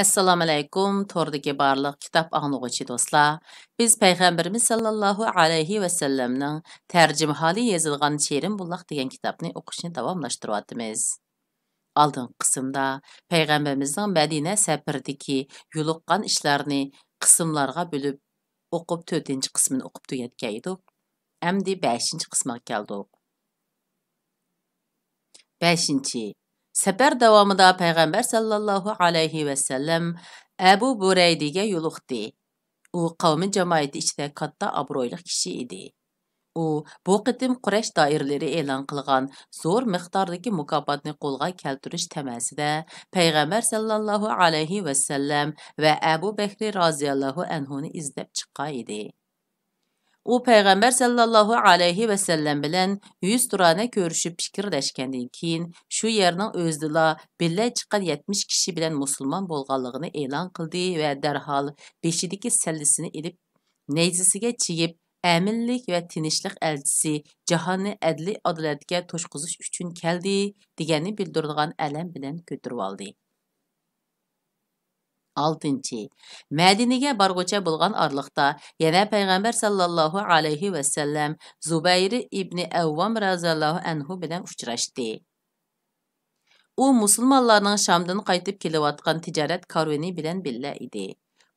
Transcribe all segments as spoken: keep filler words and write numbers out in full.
ئەسسالامۇئەلەيكۇم، توردىكى بارلىق كىتاب ئاڭلىغۇچى دوستلار. بىز پەيغەمبىرىمىز ساللاللاھۇ ئەلەيھى ۋەسەللەمنىڭ تەرجىمىھالى يېزىلغان شېرىن بۇلاق دېگەن كىتابنى ئوقۇشنى داۋاملاشتۇرۇۋاتىمىز. ئالدىنقى قىسىمدا پەيغەمبىرىمىزنىڭ مەدىنە سەپىرىدىكى يولۇققان ئىشلارنى قىسىملارغا بۆلۈپ ئوقۇپ، تۆتىنچى قىسمىنى ئوقۇپ تۈگەتكەن ئىدۇق. ئەمدى بەشىنچى قىسمىغا كەلدۇق. بەشىنچى، سەپەر داۋامىدا پەيغەمبەر ساللاللاھۇ ئەلەيھى ۋەسەللەم ئەبۇ بۇرەيدىگە يولۇقتى. ئۇ قەۋمى جامائىتى ئىچىدە كاتتا ئابرۇيلۇق كىشى ئىدى. ئۇ بۇ قېتىم قۇرەيش دائىرىلىرى ئېلان قىلغان زور مىقداردىكى مۇكاپاتنى قولغا كەلتۈرۈش تەمەسىدە پەيغەمبەر ساللاللاھۇ ئەلەيھى ۋەسەللەم ۋە ئەبۇ بەكرى رازىياللاھۇ ئەنھۇنى ئىزدەپ چىققان ئىدى. ئۇ پەيغەمبەر ساللاللاھۇ ئەلەيھى ۋەسەللەم بىلەن يۈزتۇرانە كۆرۈشۈپ پىكىرلەشكەندىن كېيىن، شۇ يەرنىڭ ئۆزىدىلا بىللە چىققان يەتمىش كىشى بىلەن مۇسۇلمان بولغانلىقىنى ئېلان قىلدى ۋە دەرھال بېشىدىكى سەللىسىنى ئېلىپ، نەيزىسىگە چىگىپ، ئەمىنلىك ۋە تىنچلىق ئەلچىسى، جاھاننى ئەدلىي ئادالەتكە توشقۇزۇش ئۈچۈن كەلدى، دېگەننى بىلدۈرىدىغان ئەلەم بىلەن كۆتۈرۈۋالدى. ئالتىنچى، مەدىنىگە بارغۇچە بولغان ئارىلىقتا يەنە پەيغەمبەر ساللاللاھۇ ئەلەيھى ۋەسەللەم زۇبەير ئىبنى ئەۋۋام رازىياللاھۇ ئەنھۇ بىلەن ئۇچراشتى. ئۇ مۇسۇلمانلارنىڭ شامدىن قايتىپ كېلىۋاتقان تىجارەت كارۋىنى بىلەن بىللە ئىدى.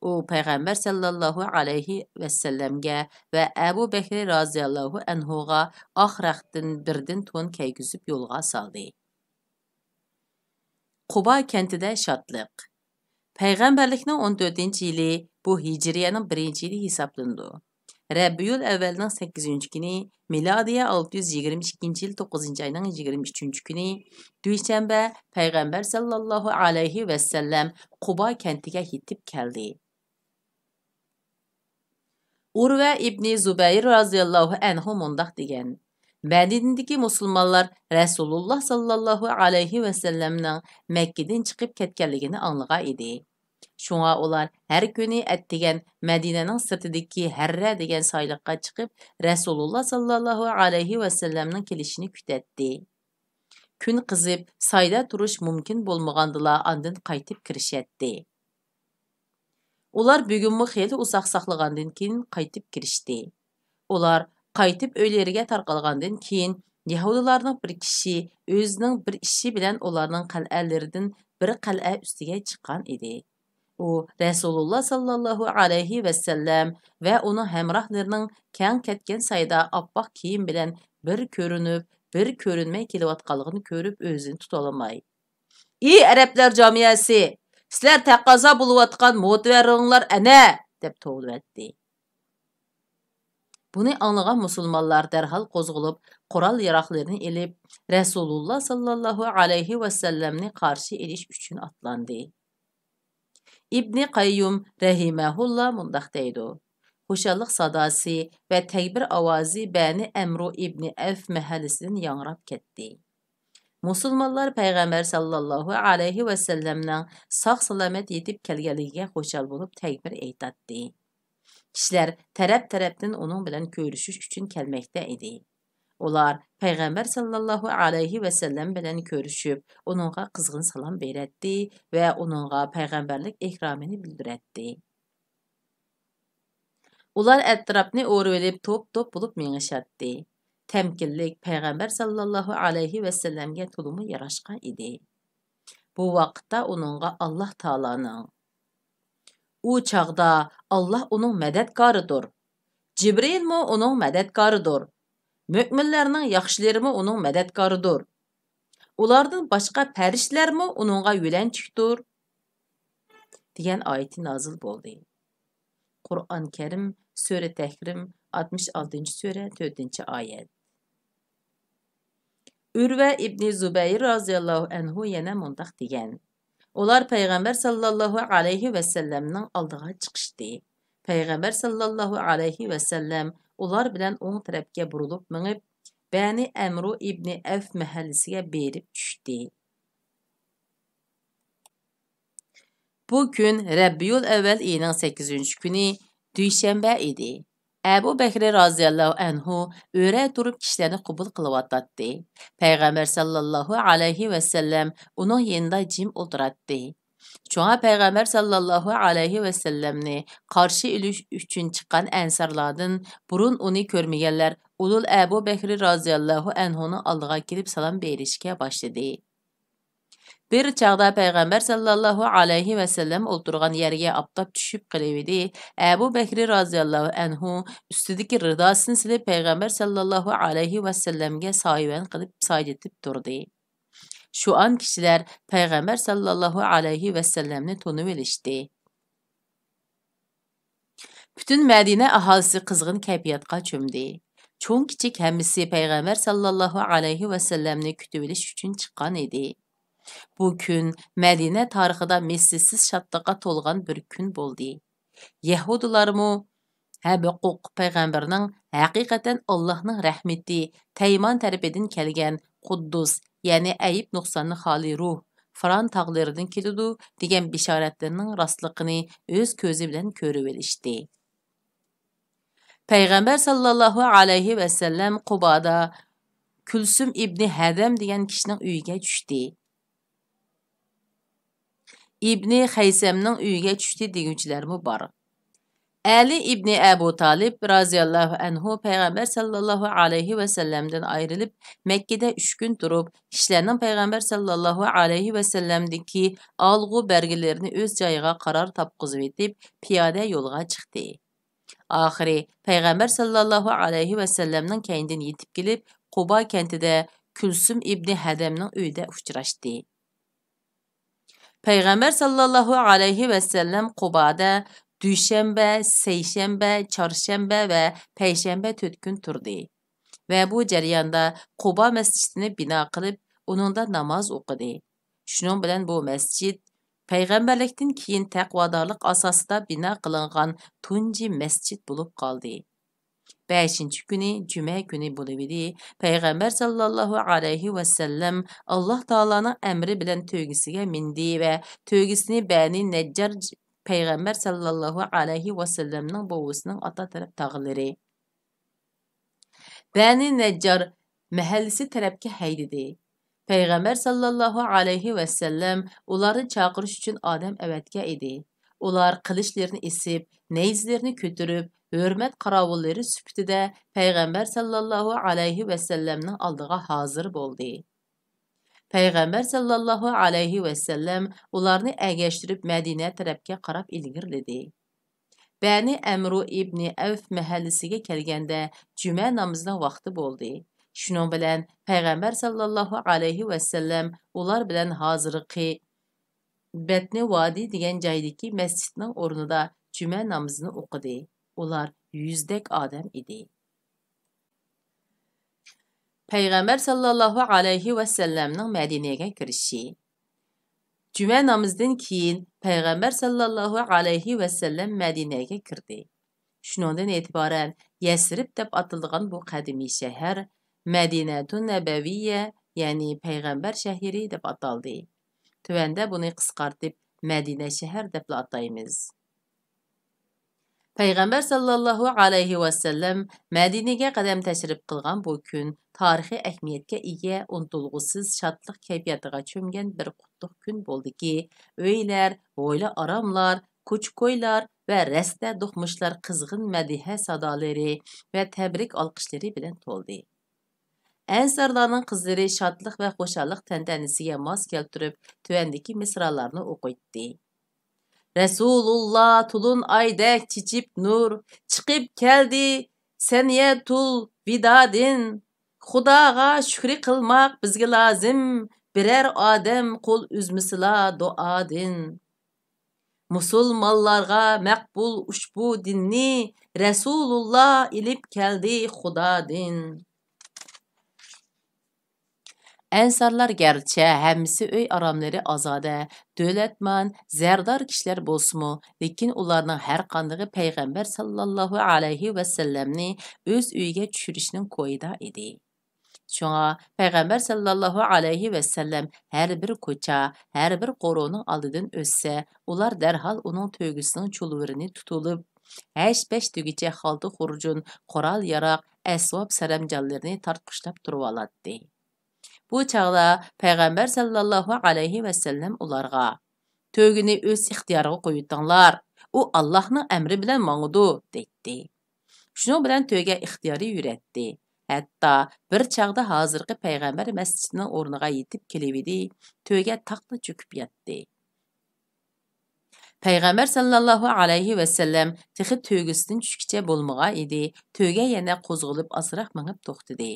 ئۇ پەيغەمبەر ساللاللاھۇ ئەلەيھى ۋەسەللەمگە ۋە ئەبۇ بەكرى رازىياللاھۇ ئەنھۇغا ئاق رەختتىن بىردىن تون كەيگۈزۈپ يولغا سالدى. قۇبا كەنتىدە شادلىق. پەيغەمبەرلىكنىڭ ئون تۆتىنچى يىلى، بۇ ھىجرىيەنىڭ بىرىنچى يىلى ھېسابلىنىدۇ. رەبىئۇل ئەۋۋەلنىڭ سەككىزىنچى كۈنى، مىلادىيە ئالتە يۈز يىگىرمە ئىككىنچى يىل توققۇزىنچى ئاينىڭ يىگىرمە ئۈچىنچى كۈنى، دۈشەنبە، پەيغەمبەر ساللاللاھۇ ئەلەيھى ۋەسەللەم قۇبا كەنتىگە يېتىپ كەلدى. ئۇرۋە ئىبنى زۇبەير رازىياللاھۇ ئەنھۇ مۇنداق دېگەن: مەدىنىدىكى مۇسۇلمانلار رەسۇلۇللا ساللاللاھۇ ئەلەيھى ۋەسەللەمنىڭ مەككىدىن چىقىپ كەتكەنلىكىنى ئاڭلىغان ئىدى. شۇڭا ئۇلار ھەر كۈنى ئەتىگەن مەدىنەنىڭ سىرتىدىكى ھەررە دېگەن سايلىققا چىقىپ، رەسۇلۇللا ساللاللاھۇ ئەلەيھى ۋەسەللەمنىڭ كېلىشىنى كۈتەتتى. كۈن قىزىپ، سايدا تۇرۇش مۇمكىن بولمىغاندىلا، ئاندىن قايتىپ كىرىشەتتى. ئۇلار بۈگۈنمۇ خېلى ئۇزاق ساقلىغاندىن كېيىن قايتىپ كىرىشتى. ئۇلار قايتىپ ئۆيلىرىگە تارقالغاندىن كېيىن، يەھۇدىيلارنىڭ بىر كىشى ئۆزىنىڭ بىر ئىشى بىلەن ئۇلارنىڭ قەلئەلىرىدىن بىر قەلئە ئۈستىگە چىققان ئىدى. ئۇ رەسۇلۇللا ساللاللاھۇ ئەلەيھى ۋەسەللەم ۋە ئۇنىڭ ھەمراھلىرىنىڭ كەڭ كەتكەن سايدا ئاپئاق كىيىم بىلەن بىر كۆرۈنۈپ، بىر كۆرۈنمەي كېلىۋاتقانلىقىنى كۆرۈپ، ئۆزىنى تۇتالماي، «ئى ئەرەبلەر جامىئەسى! سىلەر تەقەززا بولۇۋاتقان مۆتىۋەرلىرىڭلار ئەنە!» دەپ توۋلىۋەتتى. بۇنى ئاڭلىغان مۇسۇلمانلار دەرھال قوزغىلىپ، قورال-ياراغلىرىنى ئېلىپ، رەسۇلۇللا ساللاللاھۇ ئەلەيھى ۋەسەللەمنى قارشى ئېلىش ئۈچۈن ئاتلاندى. ئىبنى قەييۇم رەھىمەھۇللا مۇنداق دەيدۇ: خۇشاللىق ساداسى ۋە تەكبىر ئاۋازى بەنى ئەمرۇ ئىبنى ئەۋف مەھەللىسىدىن ياڭراپ كەتتى. مۇسۇلمانلار پەيغەمبەر ساللاللاھۇ ئەلەيھى ۋەسەللەمنىڭ ساق-سالامەت يېتىپ كەلگەنلىكىگە خۇشال بولۇپ تەكبىر ئېيتاتتى. كىشىلەر تەرەپ-تەرەپتىن ئۇنىڭ بىلەن كۆرۈشۈش ئۈچۈن كەلمەكتە ئىدى. ئۇلار پەيغەمبەر ساللاللاھۇ ئەلەيھى ۋەسەللەم بىلەن كۆرۈشۈپ، ئۇنىڭغا قىزغىن سالام بېرەتتى ۋە ئۇنىڭغا پەيغەمبەرلىك ئېھتىرامىنى بىلدۈرەتتى. ئۇلار ئەتراپنى ئورىۋېلىپ توپ-توپ بولۇپ مېڭىشاتتى. تەمكىنلىك پەيغەمبەر ساللاللاھۇ ئەلەيھى ۋەسەللەمگە تولىمۇ ياراشقان ئىدى. بۇ ۋاقىتتا ئۇنىڭغا ئاللاھ تائالانىڭ، ئۇ چاغدا ئاللاھ ئۇنىڭ مەدەتكارىدۇر. جىبرىئىلمۇ ئۇنىڭ مەدەتكارىدۇر. مۆمىنلەرنىڭ ياخشىلىرىمۇ ئۇنىڭ مەدەتكارىدۇر. ئۇلاردىن باشقا پەرىشتىلەرمۇ ئۇنىڭغا يۆلەنچۈكتۇر، دېگەن ئايىتى نازىل بولدى. قۇرئان كەرىم، سۈرە تەھرىم، ئاتمىش ئالتىنچى سۈرە، تۆتىنچى ئايەت. ئۇرۋە ئىبنى زۇبەير رازىياللاھۇ ئەنھۇ يەنە مۇنداق دېگەن: ئۇلار پەيغەمبەر ساللاللاھۇ ئەلەيھى ۋەسەللەمنىڭ ئالدىغا چىقىشتى. پەيغەمبەر ساللاللاھۇ ئەلەيھى ۋەسەللەم ئۇلار بىلەن ئوڭ تەرەپكە بۇرۇلۇپ مېڭىپ، بەنى ئەمرۇ ئىبنى ئەۋف مەھەللىسىگە بېرىپ چۈشتى. بۇ كۈن رەبىئۇل ئەۋۋەل ئېيىنىڭ سەككىزىنچى كۈنى، دۈشەنبە ئىدى. ئەبۇ بەكرى رازىياللاھۇ ئەنھۇ ئۆرە تۇرۇپ كىشىلەرنى قوبۇل قىلىۋاتاتتى. پەيغەمبەر ساللاللاھۇ ئەلەيھى ۋەسەللەم ئۇنىڭ يېنىدا جىم ئولتۇراتتى. شۇڭا پەيغەمبەر ساللاللاھۇ ئەلەيھى ۋەسەللەمنى قارشى ئېلىش ئۈچۈن چىققان ئەنسارلاردىن بۇرۇن ئۇنى كۆرمىگەنلەر ئۇلۇل ئەبۇ بەكرى رازىياللاھۇ ئەنھۇنىڭ ئالدىغا كېلىپ سالام بېرىشكە باشلىدى. بىر چاغدا پەيغەمبەر ساللاللاھۇ ئەلەيھى ۋەسەللەم ئولتۇرغان يەرگە ئاپتاپ چۈشۈپ قېلىۋىدى. ئەبۇ بەكرى رازىياللاھۇ ئەنھۇ ئۈستىدىكى رىداسىنى سېلىپ، پەيغەمبەر ساللاللاھۇ ئەلەيھى ۋەسەللەمگە سايىۋەن قىلىپ سايىتىپ تۇردى. شۇ ئان كىشىلەر پەيغەمبەر ساللاللاھۇ ئەلەيھى ۋەسەللەمنى تونۇۋېلىشتى. پۈتۈن مەدىنە ئاھالىسى قىزغىن كەيپىياتقا چۆمدى. چوڭ-كىچىك ھەممىسى پەيغەمبەر ساللاللاھۇ ئەلەيھى ۋەسەللەمنى كۈتۈۋېلىش ئۈچۈن چىققان ئىدى. بۇ كۈن مەدىنە تارىخىدا مىسلىسىز شادلىققا تولغان بىر كۈن بولدى. يەھۇدىيلارمۇ ھەبەقۇق پەيغەمبەرنىڭ ھەقىقەتەن ئاللاھنىڭ رەھمىتى، تەيمان تەرىپىدىن كەلگەن قۇددۇس، يەنى ئەيىب-نۇقساندىن خالىي روھ، فاران تاغلىرىدىن كېلىدۇ، دېگەن بېشارەتلىرىنىڭ راستلىقىنى ئۆز كۆزى بىلەن كۆرۈۋېلىشتى. پەيغەمبەر ساللاللاھۇ ئەلەيھى ۋەسەللەم قۇبادا كۈلسۈم ئىبنى ھەدەم دېگەن كىشىنىڭ ئۆيىگە چۈشتى. ئىبنى خەيسەمنىڭ ئۆيىگە چۈشتى دېگۈچىلەرمۇ بار. ئەلى ئىبنى ئەبۇ تالىپ رازىياللاھۇ ئەنھۇ پەيغەمبەر ساللاللاھۇ ئەلەيھى ۋەسەللەمدىن ئايرىلىپ، مەككىدە ئۈچ كۈن تۇرۇپ، كىشىلەرنىڭ پەيغەمبەر ساللاللاھۇ ئەلەيھى ۋەسەللەمدىكى ئالغۇ بەرگىلىرىنى ئۆز جايىغا قارار تاپقۇزۇۋېتىپ، پىيادە يولغا چىقتى. ئاخىرى پەيغەمبەر ساللاللاھۇ ئەلەيھى ۋەسەللەمنىڭ كەينىدىن يېتىپ كېلىپ، قۇبا كەنتىدە كۈلسۈم ئىبنى ھەدەمنىڭ ئۆيىدە ئۇچراشتى. پەيغەمبەر ساللاللاھۇ ئەلەيھى ۋەسەللەم قۇبادا دۈشەنبە، سەيشەنبە، چارشەنبە ۋە پەيشەنبە تۆت كۈن تۇردى ۋە بۇ جەرياندا قۇبا مەسچىتىنى بىنا قىلىپ، ئۇنىڭدا ناماز ئوقۇدى. شۇنىڭ بىلەن بۇ مەسچىت پەيغەمبەرلىكتىن كېيىن تەقۋادارلىق ئاساسىدا بىنا قىلىنغان تۇنجى مەسچىت بولۇپ قالدى. بەشىنچى كۈنى، جۈمە كۈنى بولۇۋىدى. پەيغەمبەر ساللاللاھۇ ئەلەيھى ۋەسەللەم ئاللاھ تائالانىڭ ئەمرى بىلەن تۆگىسىگە مىندى ۋە تۆگىسىنى بەنى نەججار پەيغەمبەر ساللاللاھۇ ئەلەيھى ۋەسەللەمنىڭ بوۋىسىنىڭ ئاتا تەرەپ تاغلىرى، بەنى نەججار مەھەللىسى تەرەپكە ھەيدىدى. پەيغەمبەر ساللاللاھۇ ئەلەيھى ۋەسەللەم ئۇلارنى چاقىرىش ئۈچۈن ئادەم ئەۋەتكەن ئىدى. ئۇلار قىلىچلىرىنى ئېسىپ، نەيزىلىرىنى كۆتۈرۈپ، ھۆرمەت قاراۋۇللىرى سۈپىتىدە پەيغەمبەر ساللاللاھۇ ئەلەيھى ۋەسەللەمنىڭ ئالدىغا ھازىر بولدى. پەيغەمبەر ساللاللاھۇ ئەلەيھى ۋەسەللەم ئۇلارنى ئەگەشتۈرۈپ مەدىنە تەرەپكە قاراپ ئىلگىرىلىدى. بەنى ئەمرۇ ئىبنى ئەۋف مەھەللىسىگە كەلگەندە، جۈمە نامىزىنىڭ ۋاقتى بولدى. شۇنىڭ بىلەن پەيغەمبەر ساللاللاھۇ ئەلەيھى ۋەسەللەم ئۇلار بىلەن ھازىرقى بەتنى ۋادى دېگەن جايدىكى مەسچىتنىڭ ئورنىدا جۈمە نامىزىنى ئوقۇدى. ئۇلار يۈزدەك ئادەم ئىدى. پەيغەمبەر ساللاللاھۇ ئەلەيھى ۋەسەللەمنىڭ مەدىنىگە كىرىشى. جۈمە نامىزىدىن كېيىن پەيغەمبەر ساللاللاھۇ ئەلەيھى ۋەسەللەم مەدىنەگە كىردى. شۇنىڭدىن ئېتىبارەن يەسرىب دەپ ئاتىلىدىغان بۇ قەدىمىي شەھەر مەدىنەتۇن نەبەۋىيە، يەنى پەيغەمبەر شەھىرى دەپ ئاتالدى. تۆۋەندە بۇنى قىسقارتىپ مەدىنە شەھەر دەپلا ئاتايمىز. پەيغەمبەر ساللاللاھۇ ئەلەيھى ۋەسەللەم مەدىنىگە قەدەم تەشرىپ قىلغان بۇ كۈن تارىخىي ئەھمىيەتكە ئىگە، ئۇنتۇلغۇسىز شادلىق كەيپىياتىغا چۆمگەن بىر قۇتلۇق كۈن بولدىكى، ئۆيلەر، ھويلا-ئاراملار، كوچا-كويلار ۋە رەستە دوقمۇشلار قىزغىن مەدھىيە سادالىرى ۋە تەبرىك ئالقىشلىرى بىلەن تولدى. ئەنسارلارنىڭ قىزلىرى شادلىق ۋە خۇشاللىق تەنتەنىسىگە ماس كەلتۈرۈپ، تۆۋەندىكى مىسرالارنى ئوقۇيتتى. رەسۇلۇللا تولۇن ئايدەك چېچىپ نۇر، چىقىپ كەلدى سەنىيەتۇل ۋىدادىن. خۇداغا شۈكرى قىلماق بىزگە لازىم، بىرەر ئادەم قول ئۈزمىسىلا دۇئادىن. مۇسۇلمانلارغا مەقبۇل ئۇشبۇ دىننى، رەسۇلۇللا ئېلىپ كەلدى خۇدادىن. ئەنسارلار گەرچە ھەممىسى ئۆي ئاراملىرى ئازادە، دۆلەتمان، زەردار كىشىلەر بولسىمۇ، لېكىن ئۇلارنىڭ ھەرقاندىقى پەيغەمبەر ساللاللاھۇ ئەلەيھى ۋەسەللەمنى ئۆز ئۆيىگە چۈشۈرۈشنىڭ كويىدا ئىدى. شۇڭا پەيغەمبەر ساللاللاھۇ ئەلەيھى ۋەسەللەم ھەر بىر كوچا، ھەر بىر قورۇنىڭ ئالدىدىن ئۆتسە، ئۇلار دەرھال ئۇنىڭ تۆگىسىنىڭ چۇلۋۇرىنى تۇتۇلۇپ، ھەش-پەش دېگۈچە خالتا-خۇرجۇن، قورال-ياراغ، ئەسۋاب-سەرەمجانلىرىنى تارتقۇچلاپ تۇرۇۋالاتتى. بۇ چاغدا پەيغەمبەر ساللاللاھۇ ئەلەيھى ۋەسەللەم ئۇلارغا، تۆگىنى ئۆز ئىختىيارىغا قويۇۋېتىڭلار. ئۇ ئاللاھنىڭ ئەمرى بىلەن ماڭىدۇ» دەيتتى. شۇنىڭ بىلەن تۆگە ئىختىيارى يۈرەتتى. ھەتتا بىر چاغدا ھازىرقى پەيغەمبەر مەسچىتىنىڭ ئورنىغا يېتىپ كېلىۋىدى، تۆگە تاقلا چۆكۈپ ياتتى. پەيغەمبەر ساللاللاھۇ ئەلەيھى ۋەسەللەم تېخى تۆگىسىدىن چۈشكىچە بولمىغان ئىدى، تۆگە يەنە قوزغىلىپ ئازراق مېڭىپ توختىدى.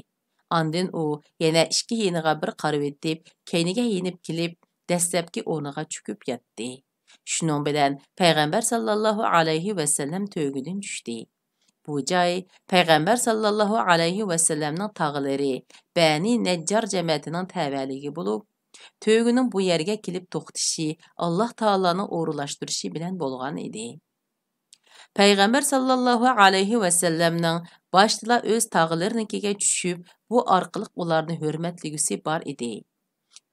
ئاندىن ئۇ يەنە ئىككى يېنىغا بىر قارىۋېتىپ، كەينىگە يېنىپ كېلىپ، دەسلەپكى ئورنىغا چۆكۈپ ياتتى. شۇنىڭ بىلەن پەيغەمبەر ساللاللاھۇ ئەلەيھى ۋەسەللەم تۆگىدىن چۈشتى. بۇ جاي پەيغەمبەر ساللاللاھۇ ئەلەيھى ۋەسەللەمنىڭ تاغلىرى، بەنى نەججار جەمەتىنىڭ تەۋەلىكى بولۇپ، تۆگىنىڭ بۇ يەرگە كېلىپ توختىشى ئاللاھ تائالانىڭ ئورۇنلاشتۇرۇشى بىلەن بولغان ئىدى. پەيغەمبەر ساللاللاھۇ ئەلەيھى ۋەسەللەمنىڭ باشتىلا ئۆز تاغلىرىنىڭكىگە چۈشۈپ، بۇ ئارقىلىق ئۇلارنى ھۆرمەتلىگۈسى بار ئىدى.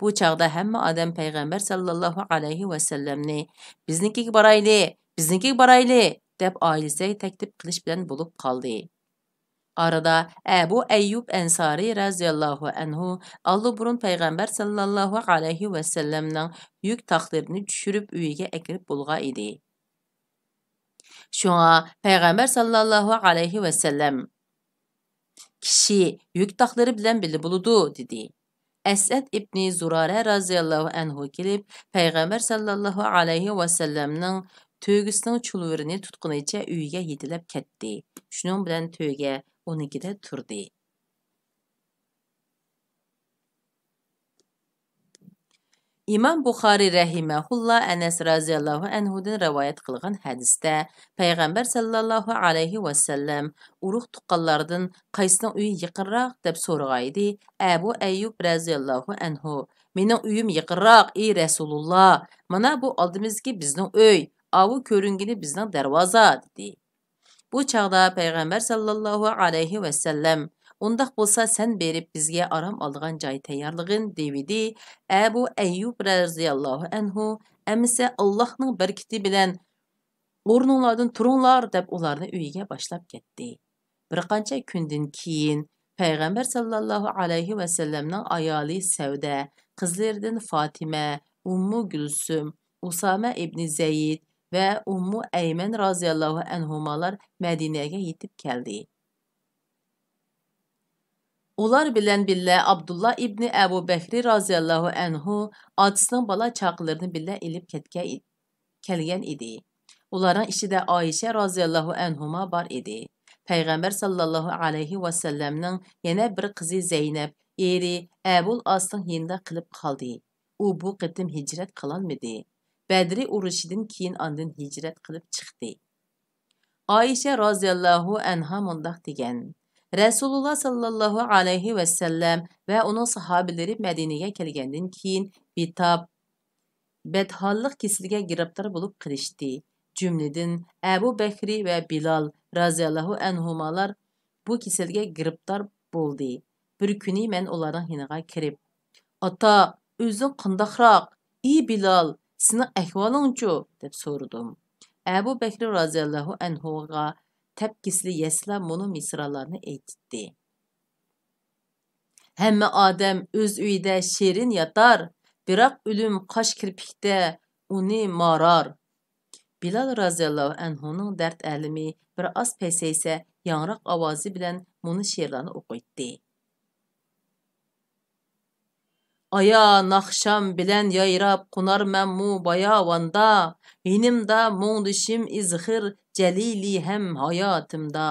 بۇ چاغدا ھەممە ئادەم پەيغەمبەر ساللاللاھۇ ئەلەيھى ۋەسەللەمنى «بىزنىڭكىگە بارايلى، بىزنىڭكىگە بارايلى» دەپ ئائىلىسىگە تەكلىپ قىلىش بىلەن بولۇپ قالدى. ئارىدا ئەبۇ ئەييۇب ئەنسارى رازىياللاھۇ ئەنھۇ ئاللىبۇرۇن پەيغەمبەر ساللاللاھۇ ئەلەيھى ۋەسەللەمنىڭ يۈك تاقلىرىنى چۈشۈرۈپ ئۆيىگە ئەكىرىپ بولغان ئىدى. شۇڭا پەيغەمبەر ساللاللاھۇ ئەلەيھى ۋەسەللەم، «كىشى يۈك تاقلىرى بىلەن بىللە بولىدۇ» دېدى. ئەسئەد ئىبنى زۇرارە رازىياللاھۇ ئەنھۇ كېلىپ، پەيغەمبەر ساللاللاھۇ ئەلەيھى ۋەسەللەمنىڭ تۆگىسىنىڭ چۇلۋۇرىنى تۇتقىنىچە ئۆيىگە يېتىلەپ كەتتى. شۇنىڭ بىلەن تۆگە ئۇنىڭكىدە تۇردى. ئىمام بۇخارىي رەھىمەھۇللا ئەنەس رازىياللاھۇ ئەنھۇدىن رىۋايەت قىلغان ھەدىستە، پەيغەمبەر ساللاللاھۇ ئەلەيھى ۋەسەللەم ئۇرۇق تۇغقانلاردىن قايسىنىڭ ئۆيى يېقىنراق دەپ سورىغانىدى، ئەبۇ ئەييۇب رازىياللاھۇ ئەنھۇ، «مېنىڭ ئۆيۈم يېقىنراق، ئى رەسۇلۇللا، مانا بۇ ئالدىمىزدىكى بىزنىڭ ئۆي، ئاۋۇ كۆرۈنگىنى بىزنىڭ دەرۋازا» دېدى. بۇ چاغدا پەيغەمبەر ساللاللاھۇ ئەلەيھى ۋەسەللەم، «ئۇنداق بولسا سەن بېرىپ بىزگە ئارام ئالىدىغان جاي تەييارلىغىن» دېۋىدى. ئەبۇ ئەييۇب رەزىياللاھۇ ئەنھۇ، «ئەمىسە ئاللاھنىڭ بەرىكىتى بىلەن ئورنۇڭلاردىن تۇرۇڭلار» دەپ ئۇلارنى ئۆيىگە باشلاپ كەتتى. بىر قانچە كۈندىن كېيىن پەيغەمبەر ساللاللاھۇ ئەلەيھى ۋەسەللەمنىڭ ئايالى سەۋدە، قىزلىرىدىن فاتىمە، ئۇممۇ گۈلسۈم، ئۇسامە ئىبنى زەيد ۋە ئۇممۇ ئەيمەن رازىياللاھۇ ئەنھۇمالار مەدىنەگە يېتىپ كەلدى. ئۇلار بىلەن بىللە ئابدۇللا ئىبنى ئەبۇ بەكرى رازىياللاھۇ ئەنھۇ ئاتىسىنىڭ بالا چاقىلىرىنى بىللە ئېلىپ كەتكەن ئىدى. كەلگەن ئىدى. ئۇلارنىڭ ئىچىدە ئائىشە رازىياللاھۇ ئەنھۇما بار ئىدى. پەيغەمبەر ساللاللاھۇ ئەلەيھى ۋەسەللەمنىڭ يەنە بىر قىزى زەينەپ ئېرى ئەبۇل ئاسنىڭ يېنىدا قېلىپ قالدى. ئۇ بۇ قېتىم ھىجرەت قىلالمىدى. بەدرى ئۇرۇشىدىن كېيىن ئاندىن ھىجرەت قىلىپ چىقتى. ئائىشە رازىياللاھۇ ئەنھا مۇنداق دېگەن: رەسۇلۇللا ساللاللاھۇ ئەلەيھى ۋەسەللەم ۋە ئۇنىڭ ساھابىلىرى مەدىنىگە كەلگەندىن كېيىن بىتاپ، بەدھاللىق كېسىلىگە گىرىپتار بولۇپ قېلىشتى. جۈملىدىن ئەبۇ بەكرى ۋە بىلال رازىياللاھۇ ئەنھۇمالار بۇ كېسەلگە گىرىپتار بولدى. بىر كۈنى مەن ئۇلارنىڭ يېنىغا كىرىپ، «ئاتا، ئۆزۈڭ قانداقراق؟ ئى بىلال، سېنىڭ ئەھۋالىڭچۇ؟» دەپ سورىدىم. ئەبۇ بەكرى رازىياللاھۇ ئەنھۇغا تەپ كېسىلى يەتسىلا مۇنۇ مىسرالارنى ئېيتتى. ھەممە ئادەم ئۆز ئۆيىدە شېرىن ياتار، بىراق ئۆلۈم قاش كىرپىكتە ئۇنى مارار. بىلال رازىياللاھۇ ئەنھۇنىڭ دەرد ئەلىمى بىر ئاز پەسەيسە، ياڭراق ئاۋازى بىلەن مۇنۇ شېئىرلارنى ئوقۇيتتى. ئايا ناخشام بىلەن يايراپ قونارمەنمۇ باياۋاندا، يېنىمدا مۇڭدىشىم ئىزخىر جەلىلى ھەم ھاياتىمدا.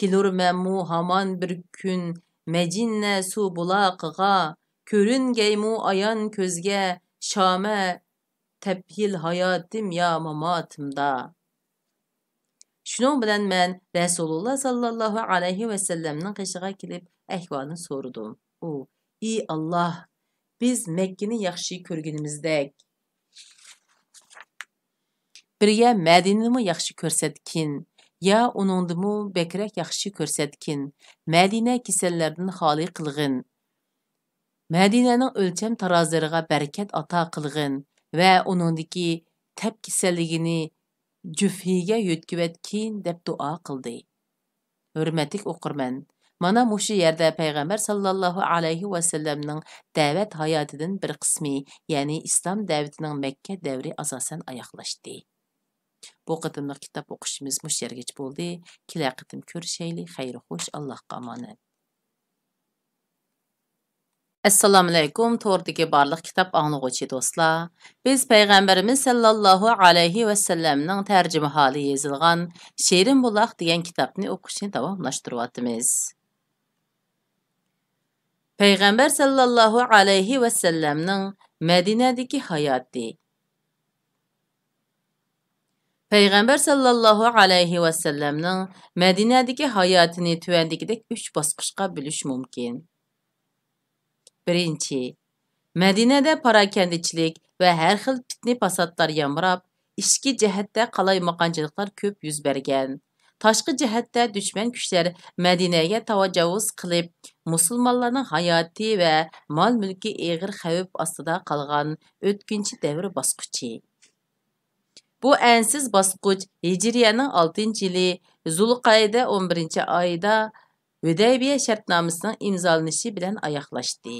كېلۇرمەنمۇ ھامان بىر كۈن مەجىننە سۇ بۇلاقىغا، كۆرۈنگەيمۇ ئايان كۆزگە شامە تەپھىل ھاياتىم يا ماماتىمدا. شۇنىڭ بىلەن مەن رەسۇلۇللا ساللاللاھۇ ئەلەيھى ۋەسەللەمنىڭ قېشىغا كېلىپ ئەھۋالىنى سورىدىم. ئۇ، ئى ئاللاھ، بىز مەككىنى ياخشى كۆرگىنىمىزدەك، بىرگە مەدىنىنىمۇ ياخشى كۆرسەتكىن، يا ئۇنىڭدىنمۇ بەكرەك ياخشى كۆرسەتكىن. مەدىنە كېسەللەردىن خالىي قىلغىن. مەدىنەنىڭ ئۆلچەم تارازىلىرىغا بەرىكەت ئاتا قىلغىن ۋە ئۇنىڭدىكى تەپ كېسەللىكىنى جۈفھىگە يۆتكىۋەتكىن، دەپ دۇئا قىلدى. ھۆرمەتلىك ئوقۇرمەن! مانا مۇشۇ يەردە پەيغەمبەر ساللاللاھۇ ئەلەيھى ۋەسەللەمنىڭ دەۋەت ھاياتىدىن بىر قىسمى، يەنى ئىسلام دەۋىتىنىڭ مەككە دەۋرى ئاساسەن ئاياغلاشتى. بۇ قېتىملىق كىتاب ئوقۇشىمىز مۇشۇ يەرگىچە بولدى. كېلەر قېتىم كۆرۈشەيلى. خەير خوش، ئاللاھقا ئامانەت. ئەسسالامۇئەلەيكۇم، توردىكى بارلىق كىتاب ئاڭلىغۇچى دوستلار. بىز پەيغەمبىرىمىز سەللاللاھۇ ئەلەيھى ۋەسەللەمنىڭ تەرجىمىھالى يېزىلغان شېرىن بۇلاق دېگەن كىتابنى ئوقۇشنى داۋاملاشتۇرۇۋاتىمىز. پەيغەمبەر سەللاللاھۇ ئەلەيھى ۋەسەللەمنىڭ مەدىنەدىكى ھاياتى. پەيغەمبەر ساللاللاھۇ ئەلەيھى ۋەسەللەمنىڭ مەدىنەدىكى ھاياتىنى تۆۋەندىكىدەك ئۈچ باسقۇچقا بۆلۈش مۇمكىن. بىرىنچى، مەدىنەدە پاراكەندىچىلىك ۋە ھەر خىل پىتنە-پاساتلار يامراپ، ئىچكى جەھەتتە قالايمىقانچىلىقلار كۆپ يۈز بەرگەن. تاشقى جەھەتتە دۈشمەن كۈچلەر مەدىنەگە تاجاۋۇز قىلىپ، مۇسۇلمانلارنىڭ ھاياتى ۋە مال-مۈلكى ئېغىر خەۋپ ئاستىدا قالغان ئۆتكۈنچى دەۋر باسقۇچى. بۇ ئەنسىز باسقۇچ ھىجرىيەنىڭ ئالتىنچى يىلى زۇلقەئىدە ئون بىرىنچى ئايدا ھۈدەيبىيە شەرتنامىسىنىڭ ئىمزالىنىشى بىلەن ئاياغلاشتى.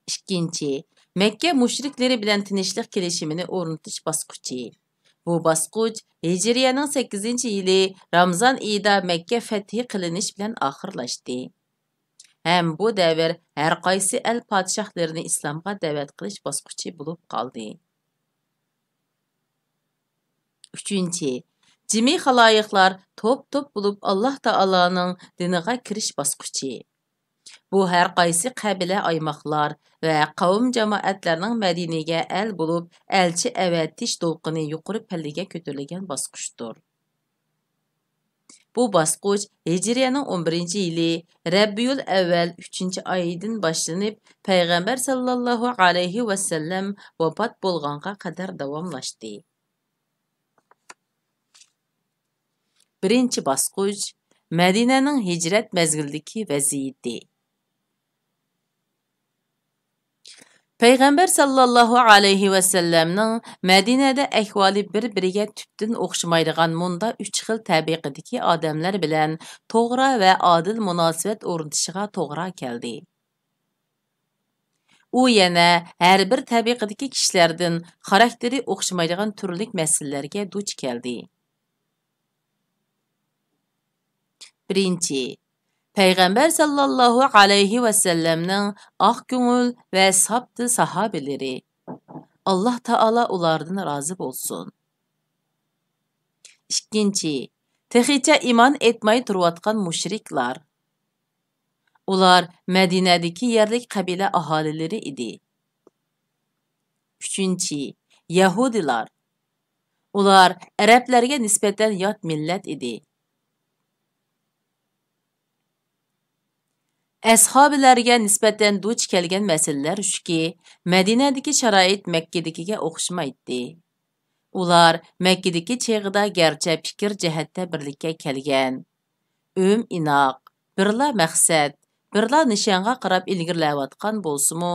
ئىككىنچى، مەككە مۇشرىكلىرى بىلەن تىنچلىق كېلىشىمىنى ئورنىتىش باسقۇچى. بۇ باسقۇچ ھىجرىيەنىڭ سەككىزىنچى يىلى رامزان ئېيىدا مەككە فەتھى قىلىنىش بىلەن ئاخىرلاشتى. ھەم بۇ دەۋر ھەر قايسى ئەل پادىشاھلىرىنى ئىسلامغا دەۋەت قىلىش باسقۇچى بولۇپ قالدى. ئۈچىنچى، جىمى خالايىقلار توپ-توپ بولۇپ ئاللاھ تائالانىڭ دىنىغا كىرىش باسقۇچى. بۇ ھەر قايسى قەبىلە، ئايماقلار ۋە قەۋم-جامائەتلەرنىڭ مەدىنىگە ئەل بولۇپ ئەلچى ئەۋەتىش دولقۇنى يۇقىرى پەللىگە كۆتۈرۈلگەن باسقۇچتۇر. بۇ باسقۇچ ھىجرىيەنىڭ ئون بىرىنچى يىلى رەبىئۇل ئەۋۋەل ئۈچىنچى ئايىدىن باشلىنىپ، پەيغەمبەر ساللاللاھۇ ئەلەيھى ۋەسەللەم ۋاپات بولغانغا قەدەر داۋاملاشتى. بىرىنچى باسقۇچ، مەدىنەنىڭ ھىجرەت مەزگىلىدىكى ۋەزىيىتى. پەيغەمبەر ساللاللاھۇ ئەلەيھى ۋەسەللەمنىڭ مەدىنەدە ئەھۋالى بىر-بىرىگە تۈپتىن ئوخشىمايدىغان مۇندا ئۈچ خىل تەبىقىدىكى ئادەملەر بىلەن توغرا ۋە ئادىل مۇناسىۋەت ئورنىتىشىغا توغرا كەلدى. ئۇ يەنە ھەر بىر تەبىقىدىكى كىشىلەردىن خاراكتېرى ئوخشىمايدىغان تۈرلۈك مەسىلىلەرگە دۇچ كەلدى. بىرىنچى، پەيغەمبەر ساللاللاھۇ ئەلەيھى ۋەسەللەمنىڭ ئاق كۆڭۈل ۋە ساپ دىل ساھابىلىرى، ئاللاھ تائالا ئۇلاردىن رازى بولسۇن. ئىككىنچى، تېخىچە ئىمان ئېيتماي تۇرۇۋاتقان مۇشرىكلار. ئۇلار مەدىنەدىكى يەرلىك قەبىلە ئاھالىلىرى ئىدى. ئۈچىنچى، يەھۇدىيلار. ئۇلار ئەرەبلەرگە نىسبەتەن يات مىللەت ئىدى. ئەسھابىلەرگە نىسبەتەن دۇچ كەلگەن مەسىلىلەر شۇكى، مەدىنەدىكى شارائىت مەككىدىكىگە ئوخشىمايتتى. ئۇلار مەككىدىكى چېغىدا گەرچە پىكىر جەھەتتە بىرلىككە كەلگەن، ئۆم-ئىناق، بىرلا مەقسەت، بىرلا نىشانغا قاراپ ئىلگىرىلەۋاتقان بولسىمۇ،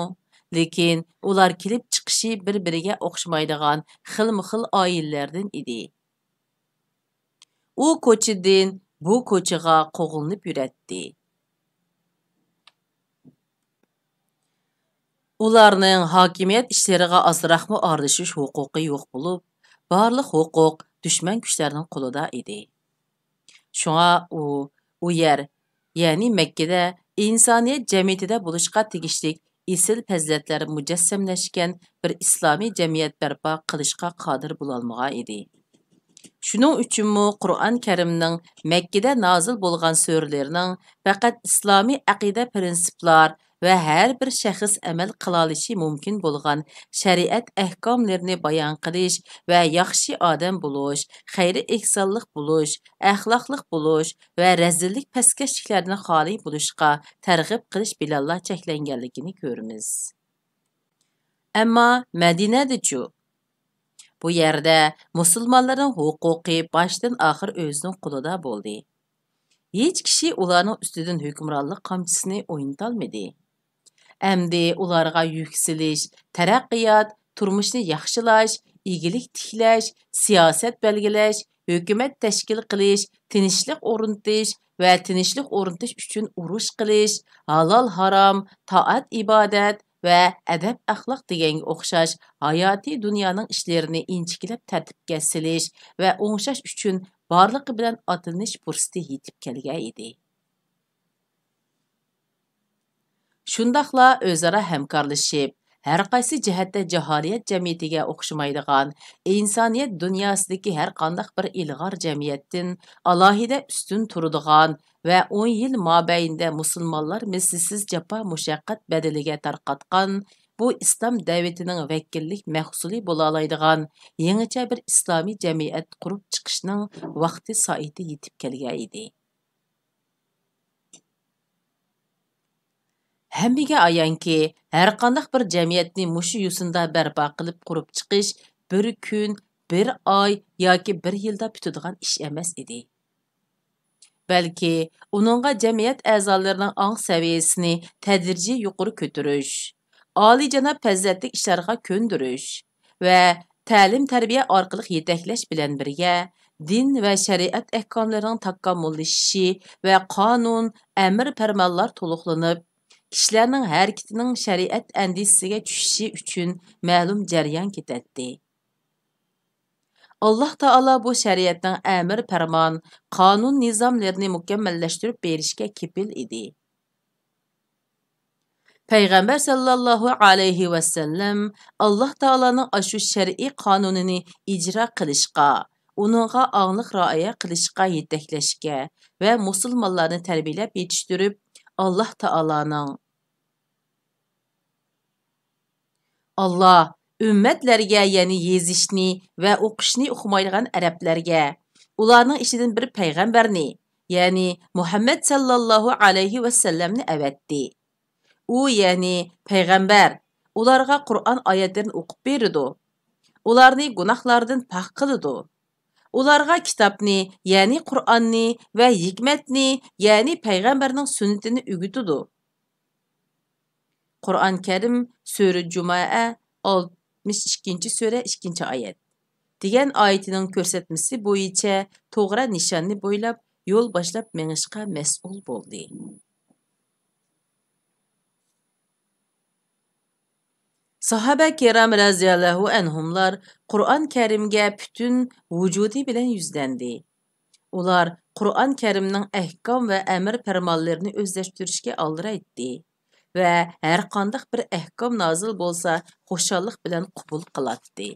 لېكىن ئۇلار كېلىپ چىقىشى بىر-بىرىگە ئوخشىمايدىغان خىلمۇ خىل ئائىلىلەردىن ئىدى. ئۇ كوچىدىن بۇ كوچىغا قوغلىنىپ يۈرەتتى. ئۇلارنىڭ ھاكىمىيەت ئىشلىرىغا ئازراقمۇ ئارىلىشىش ھوقۇقى يوق بولۇپ، بارلىق ھوقۇق دۈشمەن كۈچلەرنىڭ قولىدا ئىدى. شۇڭا ئۇ، ئۇ يەر، يەنى مەككىدە ئىنسانىيەت جەمئىيىتىدە بولۇشقا تېگىشلىك ئېسىل پەزىلەتلەر مۇجەسسەملەشكەن بىر ئىسلامىي جەمئىيەت بەرپا قىلىشقا قادىر بولالمىغان ئىدى. شۇنىڭ ئۈچۈنمۇ قۇرئان كەرىمنىڭ مەككىدە نازىل بولغان سۈرىلىرىنىڭ پەقەت ئىسلامىي ئەقىدە پىرىنسىپلار ۋە ھەر بىر شەخس ئەمەل قىلالىشى مۇمكىن بولغان شەرىئەت ئەھكاملىرىنى بايان قىلىش ۋە ياخشى ئادەم بولۇش، خەير-ئېھسانلىق بولۇش، ئەخلاقلىق بولۇش ۋە رەزىللىك، پەسكەشلىكلەردىن خالىي بولۇشقا تەرغىب قىلىش بىلەنلا چەكلەنگەنلىكىنى كۆرىمىز. ئەمما مەدىنەدىچۇ؟ بۇ يەردە مۇسۇلمانلارنىڭ ھوقۇقى باشتىن ئاخىر ئۆزىنىڭ قولىدا بولدى. ھېچ كىشى ئۇلارنىڭ ئۈستىدىن ھۆكۈمرانلىق قامچىسىنى ئوينىتالمىدى. ئەمدى ئۇلارغا يۈكسىلىش، تەرەققىيات، تۇرمۇشنى ياخشىلاش، ئىگىلىك تىكلەش، سىياسەت بەلگىلەش، ھۆكۈمەت تەشكىل قىلىش، تىنچلىق ئورنىتىش، ۋە تىنچلىق ئورنىتىش ئۈچۈن ئۇرۇش قىلىش، ھالال-ھارام، تائەت-ئىبادەت ۋە ئەدەپ-ئەخلاق دېگەنگە ئوخشاش ھاياتىي دۇنيانىڭ ئىشلىرىنى ئىنچىكىلەپ تەرتىپكە سېلىش ۋە ئوڭشاش ئۈچۈن بارلىقى بىلەن ئاتلىنىش پۇرسىتى يېتىپ كەلگەن ئىدى. شۇنداقلا ئۆزئارا ھەمكارلىشىپ، ھەرقايسى جەھەتتە جاھالىيەت جەمئىيىتىگە ئوخشىمايدىغان، ئىنسانىيەت دۇنياسىدىكى ھەرقانداق بىر ئىلغار جەمئىيەتتىن ئالاھىدە ئۈستۈن تۇرىدىغان ۋە ئون يىل مابەينىدە مۇسۇلمانلار مىسلىسىز جاپا-مۇشەققەت بەدىلىگە تارقاتقان بۇ ئىسلام دەۋىتىنىڭ ۋەكىللىك مەھسۇلى بولالايدىغان يېڭىچە بىر ئىسلامىي جەمئىيەت قۇرۇپ چىقىشنىڭ ۋاقتى-سائىتى يېتىپ كەلگەن ئىدى. ھەممىگە ئايانكى، ھەرقانداق بىر جەمئىيەتنى مۇشۇ يوسۇندا بەرپا قىلىپ قۇرۇپ چىقىش بىر كۈن، بىر ئاي ياكى بىر يىلدا پۈتىدىغان ئىش ئەمەس ئىدى. بەلكى ئۇنىڭغا جەمئىيەت ئەزالىرىنىڭ ئاڭ سەۋىيەسىنى تەدرىجىي يۇقىرى كۆتۈرۈش، ئالىيجاناب پەزىلەتلىك ئىشلارغا كۆندۈرۈش ۋە تەلىم-تەربىيە ئارقىلىق يېتەكلەش بىلەن بىرگە، دىن ۋە شەرىئەت ئەھكاملىرىنىڭ تاكامۇللىشىشى ۋە قانۇن، ئەمىر-پەرمانلار تولۇقلىنىپ، كىشىلەرنىڭ ھەرىكىتىنىڭ شەرىئەت ئەندىزىسىگە چۈشۈشى ئۈچۈن مەلۇم جەريان كېتەتتى. ئاللاھ تائالا بۇ شەرىئەتنىڭ ئەمىر-پەرمان، قانۇن-نىزاملىرىنى مۇكەممەللەشتۈرۈپ بېرىشكە كېپىل ئىدى. پەيغەمبەر سەللەللاھۇ ئەلەيھى ۋەسەللەم ئاللاھ تائالانىڭ ئاشۇ شەرئىي قانۇنىنى ئىجرا قىلىشقا، ئۇنىڭغا ئاڭلىق رىئايە قىلىشقا يېتەكلەشكە ۋە مۇسۇلمانلارنى تەربىيەلەپ يېتىشتۈرۈپ، ئاللاھ تائالانىڭ، ئاللاھ ئۈممەتلەرگە، يەنى يېزىشنى ۋە ئوقۇشنى ئۇقمايدىغان ئەرەبلەرگە، ئۇلارنىڭ ئىچىدىن بىر پەيغەمبەرنى، يەنى مۇھەممەد سەللەللاھۇ ئەلەيھى ۋەسەللەمنى ئەۋەتتى. ئۇ، يەنى پەيغەمبەر، ئۇلارغا قۇرئان ئايەتلىرىنى ئوقۇپ بېرىدۇ، ئۇلارنى گۇناھلاردىن پاك قىلىدۇ. ئۇلارغا كىتابنى، يەنى قۇرئاننى ۋە ھېكمەتنى، يەنى پەيغەمبەرنىڭ سۈننىتىنى ئۆگىتىدۇ. قۇرئان كەرىم، سۈرە جۇمائە، ئالتمىش ئىككىنچى سۈرە، ئىككىنچى ئايەت، دېگەن ئايىتىنىڭ كۆرسەتمىسى بويىچە توغرا نىشاننى بويلاپ، يول باشلاپ مېڭىشقا مەسئۇل بولدى. ساھابە كىرام رەزىياللاھۇ ئەنھۇملار قۇرئان كەرىمگە پۈتۈن ۋۇجۇدى بىلەن يۈزلەندى. ئۇلار قۇرئان كەرىمنىڭ ئەھكام ۋە ئەمىر پەرمانلىرىنى ئۆزلەشتۈرۈشكە ئالدىرايتتى ۋە ھەرقانداق بىر ئەھكام نازىل بولسا خۇشاللىق بىلەن قوبۇل قىلاتتى.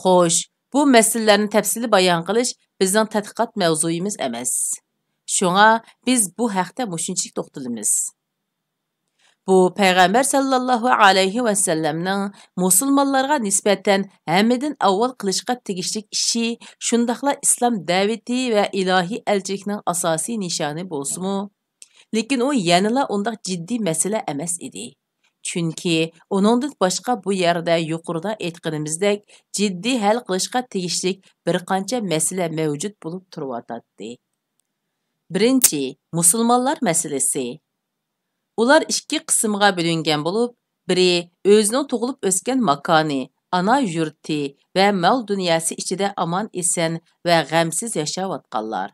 خوش، بۇ مەسىلىلەرنى تەپسىلىي بايان قىلىش بىزنىڭ تەتقىقات مەۋزۇيىمىز ئەمەس. شۇڭا بىز بۇ ھەقتە مۇشۇنچىلىك توختىلىمىز. بۇ پەيغەمبەر سەللەللاھۇ ئەلەيھى ۋەسەللەمنىڭ مۇسۇلمانلارغا نىسبەتەن ھەممىدىن ئاۋۋال قىلىشقا تېگىشلىك ئىشى، شۇنداقلا ئىسلام دەۋىتى ۋە ئىلاھىي ئەلچىلىكنىڭ ئاساسىي نىشانى بولسىمۇ، لېكىن ئۇ يەنىلا ئۇنداق جىددىي مەسىلە ئەمەس ئىدى. چۈنكى ئۇنىڭدىن باشقا بۇ يەردە يۇقىرىدا ئېيتقىنىمىزدەك جىددىي ھەل قىلىشقا تېگىشلىك بىر قانچە مەسىلە مەۋجۇت بولۇپ تۇرۇۋاتاتتى. بىرىنچى، مۇسۇلمانلار مەسىلىسى. ئۇلار ئىككى قىسىمغا بۆلۈنگەن بولۇپ، بىرى ئۆزىنىڭ تۇغۇلۇپ ئۆسكەن ماكانى، ئانا يۇرتى ۋە مال-دۇنياسى ئىچىدە ئامان-ئېسەن ۋە غەمسىز ياشاۋاتقانلار.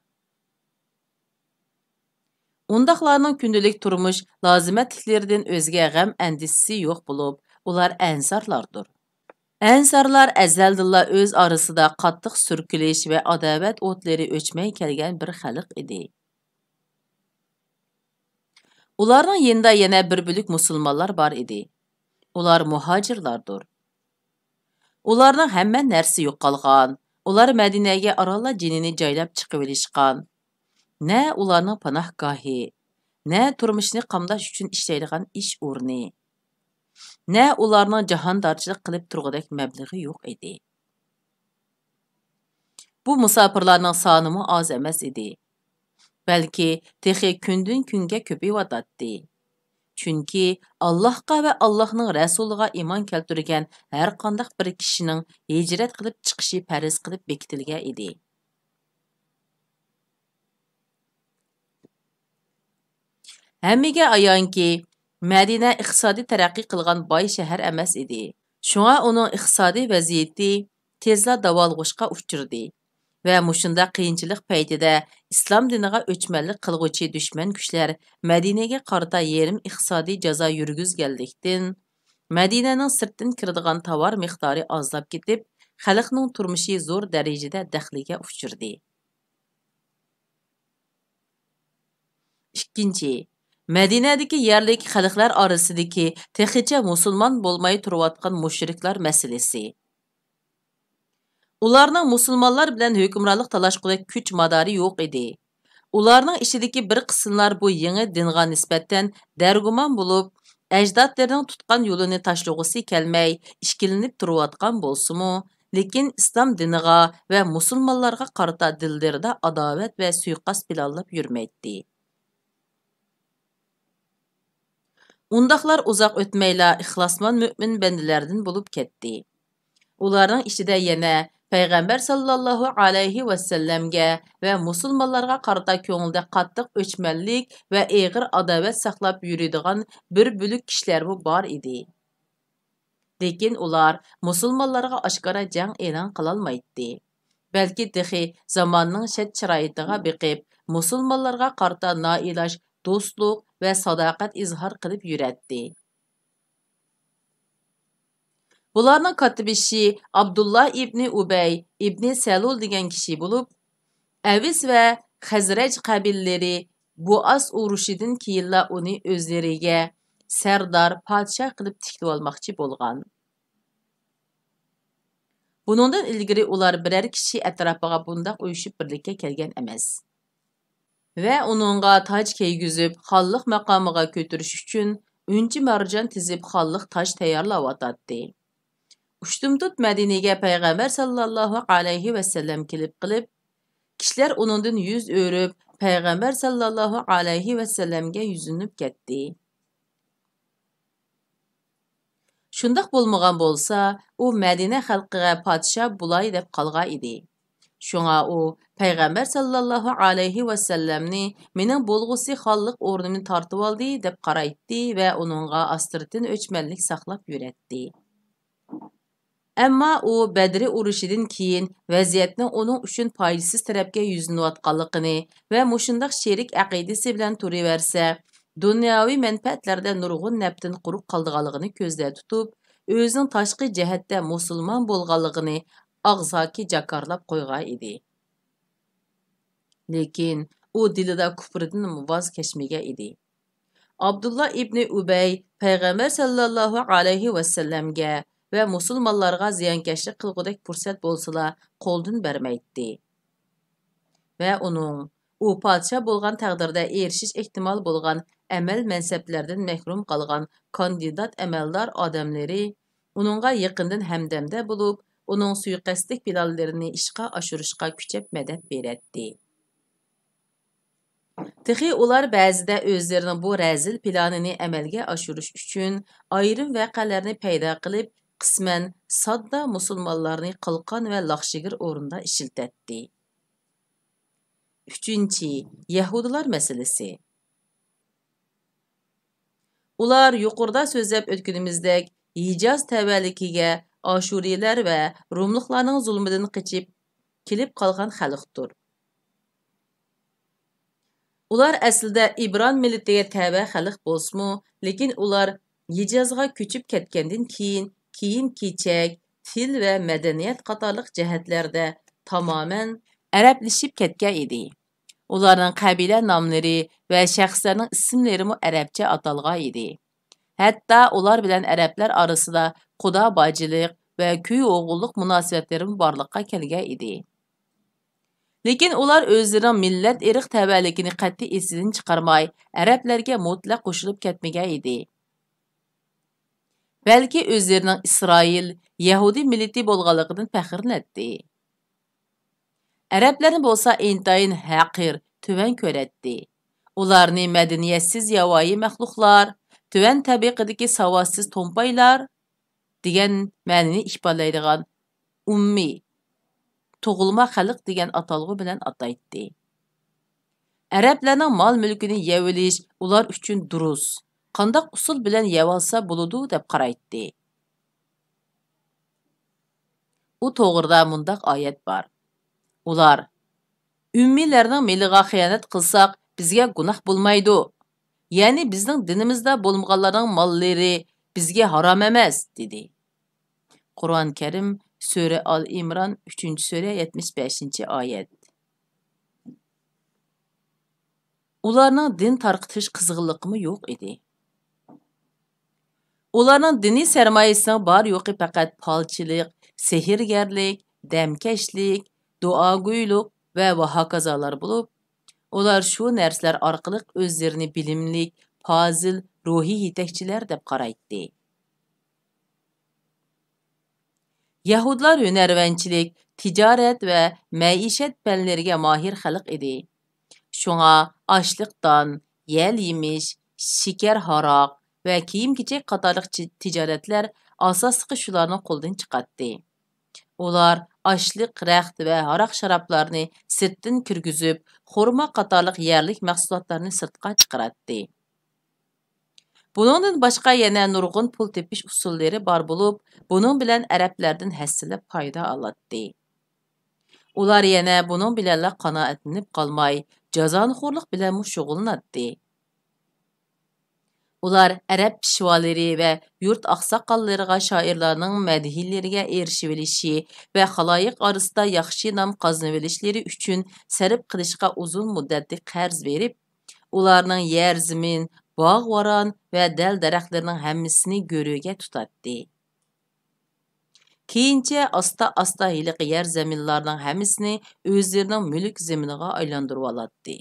ئۇنداقلارنىڭ كۈندىلىك تۇرمۇش لازىمەتلىكلىرىدىن ئۆزگە غەم-ئەندىشىسى يوق بولۇپ، ئۇلار ئەنسارلاردۇر. ئەنسارلار ئەزەلدىنلا ئۆز ئارىسىدا قاتتىق سۈركىلىش ۋە ئاداۋەت ئوتلىرى ئۆچمەي كەلگەن بىر خەلق ئىدى. ئۇلارنىڭ يېنىدا يەنە بىر بۆلەك مۇسۇلمانلار بار ئىدى. ئۇلار مۇھاجىرلاردۇر. ئۇلارنىڭ ھەممە نەرسىسى يوقالغان. ئۇلار مەدىنەگە ئارانلا جېنىنى جايلاپ چىقىۋېلىشقان. نە ئۇلارنىڭ پاناھگاھى، نە تۇرمۇشىنى قامداش ئۈچۈن ئىشلەيدىغان ئىش ئورنى، نە ئۇلارنىڭ جاھاندارچىلىق قىلىپ تۇرغۇدەك مەبلىغى يوق ئىدى. بۇ مۇساپىرلارنىڭ سانىمۇ ئاز ئەمەس ئىدى، بەلكى تېخى كۈندىن-كۈنگە كۆپىيىۋاتاتتى. چۈنكى ئاللاھقا ۋە ئاللاھنىڭ رەسۇلىغا ئىمان كەلتۈرگەن ھەرقانداق بىر كىشىنىڭ ھىجرەت قىلىپ چىقىشى پەرز قىلىپ بېكىتىلگەن ئىدى. ھەممىگە ئايانكى، مەدىنە ئىقتىسادىي تەرەققىي قىلغان باي شەھەر ئەمەس ئىدى. شۇڭا ئۇنىڭ ئىقتىسادىي ۋەزىيىتى تېزلا داۋالغۇشقا ئۇچرىدى ۋە مۇشۇنداق قىيىنچىلىق پەيتىدە ئىسلام دىنىغا ئۆچمەنلىك قىلغۇچى دۈشمەن كۈچلەر مەدىنىگە قارىتا يېرىم ئىقتىسادىي جازا يۈرگۈزگەنلىكتىن، مەدىنەنىڭ سىرتتىن كىرىدىغان تاۋار مىقدارى ئازلاپ كېتىپ، خەلقنىڭ تۇرمۇشى زور دەرىجىدە دەخلىگە ئۇچرىدى. ئىككىنچى، مەدىنەدىكى يەرلىك خەلقلەر ئارىسىدىكى تېخىچە مۇسۇلمان بولماي تۇرۇۋاتقان مۇشرىكلار مەسىلىسى. ئۇلارنىڭ مۇسۇلمانلار بىلەن ھۆكۈمرانلىق تالاشقۇدەك كۈچ مادارى يوق ئىدى. ئۇلارنىڭ ئىچىدىكى بىر قىسىملار بۇ يېڭى دىنغا نىسبەتەن دەرگۇمان بولۇپ، ئەجدادلىرىنىڭ تۇتقان يولىنى تاشلىغۇسى كەلمەي، ئىككىلىنىپ تۇرۇۋاتقان بولسىمۇ، لېكىن ئىسلام دىنىغا ۋە مۇسۇلمانلارغا قارىتا دىللىرىدا ئاداۋەت ۋە سۇيىقەست پىلانلاپ يۈرمەيتتى. ئۇنداقلار ئۇزاق ئۆتمەيلا ئىخلاسمەن مۆمىن بەندىلەردىن بولۇپ كەتتى. ئۇلارنىڭ ئىچىدە يەنە پەيغەمبەر ساللاللاھۇ ئەلەيھى ۋەسەللەمگە ۋە مۇسۇلمانلارغا قارىتا كۆڭلىدە قاتتىق ئۆچمەنلىك ۋە ئېغىر ئاداۋەت ساقلاپ يۈرىدىغان بىر بۆلەك كىشىلەرمۇ بار ئىدى. لېكىن ئۇلار مۇسۇلمانلارغا ئاشكارا جەڭ ئېلان قىلالمايتتى. بەلكى تېخى زاماننىڭ شەرت-شارائىتىغا بېقىپ، مۇسۇلمانلارغا قارىتا نائىلاج دوستلۇق ۋە ساداقەت ئىزھار قىلىپ يۈرەتتى. بۇلارنىڭ كاتتىبېشى ئابدۇللا ئىبنى ئۇبەي ئىبنى سەلۇل دېگەن كىشى بولۇپ، ئەۋس ۋە خەزرەج قەبىلىلىرى بۇئاس ئۇرۇشىدىن كېيىنلا ئۇنى ئۆزلىرىگە سەردار، پادىشاھ قىلىپ تىكلىۋالماقچى بولغان. بۇنىڭدىن ئىلگىرى ئۇلار بىرەر كىشى ئەتراپىغا بۇنداق ئۇيۇشۇپ بىرلىككە كەلگەن ئەمەس. ۋە ئۇنىڭغا تاج كىيگۈزۈپ، خانلىق ماقامىغا كۆتۈرۈش ئۈچۈن ئۈنچە مارجان تىزىپ، خانلىق تاج تەييارلاۋاتاتتى. ئۇشتۇمتۇت مەدىنىگە پەيغەمبەر ساللاللاھۇ ئەلەيھى ۋەسەللەم كېلىپ قېلىپ، كىشىلەر ئۇنىڭدىن يۈز ئۆرۈپ، پەيغەمبەر ساللاللاھۇ ئەلەيھى ۋەسەللەمگە يۈزلىنىپ كەتتى. شۇنداق بولمىغان بولسا، ئۇ مەدىنە خەلقىگە پادىشاھ بولاي دەپ قالغان ئىدى. شۇڭا ئۇ پەيغەمبەر ساللاللاھۇ ئەلەيھى ۋەسەللەمنى مېنىڭ بولغۇسى خانلىق ئورنۇمنى تارتىۋالدى دەپ قارايتتى ۋە ئۇنىڭغا ئاستىرتىن ئۆچمەنلىك ساقلاپ يۈرەتتى. ئەمما ئۇ بەدرى ئۇرۇشىدىن كېيىن ۋەزىيەتنىڭ ئۇنىڭ ئۈچۈن پايدىسىز تەرەپكە يۈزلىنىۋاتقانلىقىنى ۋە مۇشۇنداق شېرىك ئەقىدىسى بىلەن تۇرۇۋەرسە، دۇنياۋى مەنپەئەتلەردە نۇرغۇن نەپتىن قۇرۇق قالىدىغانلىقىنى كۆزدە تۇتۇپ، ئۆزىنىڭ تاشقى جەھەتتە مۇسۇلمان بولغانلىقىنى ئاغزاكى جاكارلاپ قويغان ئىدى. لېكىن ئۇ دىلىدا كۇپرىدىن ۋاز كەچمىگەن ئىدى. ئابدۇللا ئىبنى ئۇبەي پەيغەمبەر ساللاللاھۇ ئەلەيھى ۋەسەللەمگە ۋە مۇسۇلمانلارغا زىيانكەشلىك قىلغۇدەك پۇرسەت بولسىلا قولدىن بەرمەيتتى. ۋە ئۇنىڭ ئۇ پادىشاھ بولغان تەقدىردە ئېرىشىش ئېھتىمال بولغان ئەمەل مەنسەپلەردىن مەھرۇم قالغان كاندىدات ئەمەلدار ئادەملىرى ئۇنىڭغا يېقىندىن ھەمدەمدە بولۇپ، ئۇنىڭ سۇيىقەستلىك پىلانلىرىنى ئىشقا ئاشۇرۇشقا كۈچەپ مەدەت بېرەتتى. تېخى ئۇلار بەزىدە ئۆزلىرىنىڭ بۇ رەزىل پىلانىنى ئەمەلگە ئاشۇرۇش ئۈچۈن ئايرىم ۋەقەلەرنى پەيدا قىلىپ، قىسمەن ساددا مۇسۇلمانلارنى قىلقان ۋە لاخشىگىر ئورنىدا ئىشلىتەتتى. ئۈچىنچى، يەھۇدىيلار مەسىلىسى. ئۇلار يۇقىرىدا سۆزلەپ ئۆتكىنىمىزدەك ھىجاز تەۋەلىكىگە ئاشۇرىيلار ۋە روملۇقلارنىڭ زۇلمىدىن قېچىپ كېلىپ قالغان خەلقتۇر. ئۇلار ئەسلىدە ئىبران مىللىتىگە تەۋە خەلق بولسىمۇ، لېكىن ئۇلار ھىجازغا كۆچۈپ كەتكەندىن كېيىن كىيىم-كېچەك، تىل ۋە مەدەنىيەت قاتارلىق جەھەتلەردە تامامەن ئەرەبلىشىپ كەتكەن ئىدى. ئۇلارنىڭ قەبىلە ناملىرى ۋە شەخسلەرنىڭ ئىسىملىرىمۇ ئەرەبچە ئاتالغان ئىدى. ھەتتا ئۇلار بىلەن ئەرەبلەر ئارىسىدا قۇدا باجىلىق ۋە كۈي ئوغۇللۇق مۇناسىۋەتلىرىمۇ بارلىققا كەلگەن ئىدى. لېكىن ئۇلار ئۆزلىرىنىڭ مىللەت ئىرق تەۋەلىكىنى قەتئىي ئېسىدىن چىقارماي، ئەرەبلەرگە مۇتلەق قوشۇلۇپ كەتمىگەن ئىدى. بەلكى ئۆزلىرىنىڭ ئىسرائىل، يەھۇدىي مىللىتى بولغانلىقىدىن پەخىرلىنەتتى. ئەرەبلەرنى بولسا ئىنتايىن ھەقىر، تۆۋەن كۆرەتتى. ئۇلارنى مەدەنىيەتسىز ياۋايى مەخلۇقلار، تۆۋەن تەبىقىدىكى ساۋاتسىز تومپايلار دېگەن مەنىنى ئىپادىلەيدىغان ئۇممىي، تۇغۇلما خەلق دېگەن ئاتالغۇ بىلەن ئاتايتتى. ئەرەبلەرنىڭ مال-مۈلكىنى يەۋېلىش ئۇلار ئۈچۈن دۇرۇس، قانداق ئۇسۇل بىلەن يەۋالسا بولىدۇ دەپ قارايتتى. بۇ توغرىدا مۇنداق ئايەت بار. ئۇلار، ئۈممىيلەرنىڭ مېلىغا خىيانەت قىلساق، بىزگە گۇناھ بولمايدۇ. يەنى بىزنىڭ دىنىمىزدا بولمىغانلارنىڭ ماللىرى بىزگە ھارام ئەمەس، دېدى. قۇرئان كەرىم، سۈرە ئال ئىمران، ئۈچىنچى سۈرە، يەتمىش بەشىنچى ئايەت. ئۇلارنىڭ دىن تارقىتىش قىزغىنلىقىمۇ يوق ئىدى. ئۇلارنىڭ دىنىي سەرمايىسىنىڭ بار-يوقى پەقەت پالچىلىق، سېھىرگەرلىك، دەمكەشلىك، دۇئاگويلۇق ۋە ۋاھاكازالار بولۇپ، ئۇلار شۇ نەرسىلەر ئارقىلىق ئۆزلىرىنى بىلىملىك، پازىل، روھىي يېتەكچىلەر دەپ قارايتتى. يەھۇدلار ھۈنەرۋەنچىلىك، تىجارەت ۋە مەئىشەت پەنلىرىگە ماھىر خەلق ئىدى. شۇڭا ئاشلىق دان، يەل يېمىش، شېكەر ھاراق ۋە كىيىم-كېچەك قاتارلىق چى-، تىجارەتلەر ئاساسلىقى شۇلارنىڭ قولىدىن چىقاتتى. ئۇلار ئاشلىق، رەخت ۋە ھاراق-شارابلارنى سىرتتىن كىرگۈزۈپ، خورما قاتارلىق يەرلىك مەھسۇلاتلارنى سىرتقا چىقىراتتى. بۇنىڭدىن باشقا يەنە نۇرغۇن پۇل تېپىش ئۇسۇللىرى بار بولۇپ، بۇنىڭ بىلەن ئەرەبلەردىن ھەسسىلەپ پايدا ئالاتتى. ئۇلار يەنە بۇنىڭ بىلەنلا قانائەتلىنىپ قالماي، جازانىخورلۇق بىلەنمۇ شۇغۇللىناتتى. ئۇلار ئەرەب پېشۋالىرى ۋە يۇرت ئاقساقاللىرىغا شائىرلارنىڭ مەدھىيلىرىگە ئېرىشىۋېلىشى ۋە خالايىق ئارىسىدا ياخشى نام قازىنىۋېلىشلىرى ئۈچۈن سەرپ قىلىشقا ئۇزۇن مۇددەتلىك قەرز بېرىپ، ئۇلارنىڭ يەر-زېمىن، باغ-ۋاران ۋە دەل-دەرەخلىرىنىڭ ھەممىسىنى گۆرۈگە تۇتاتتى. كېيىنچە ئاستا-ئاستا ھېلىقى يەر-زېمىنلارنىڭ ھەممىسىنى ئۆزلىرىنىڭ مۈلۈك زېمىنىغا ئايلاندۇرۇۋالاتتى.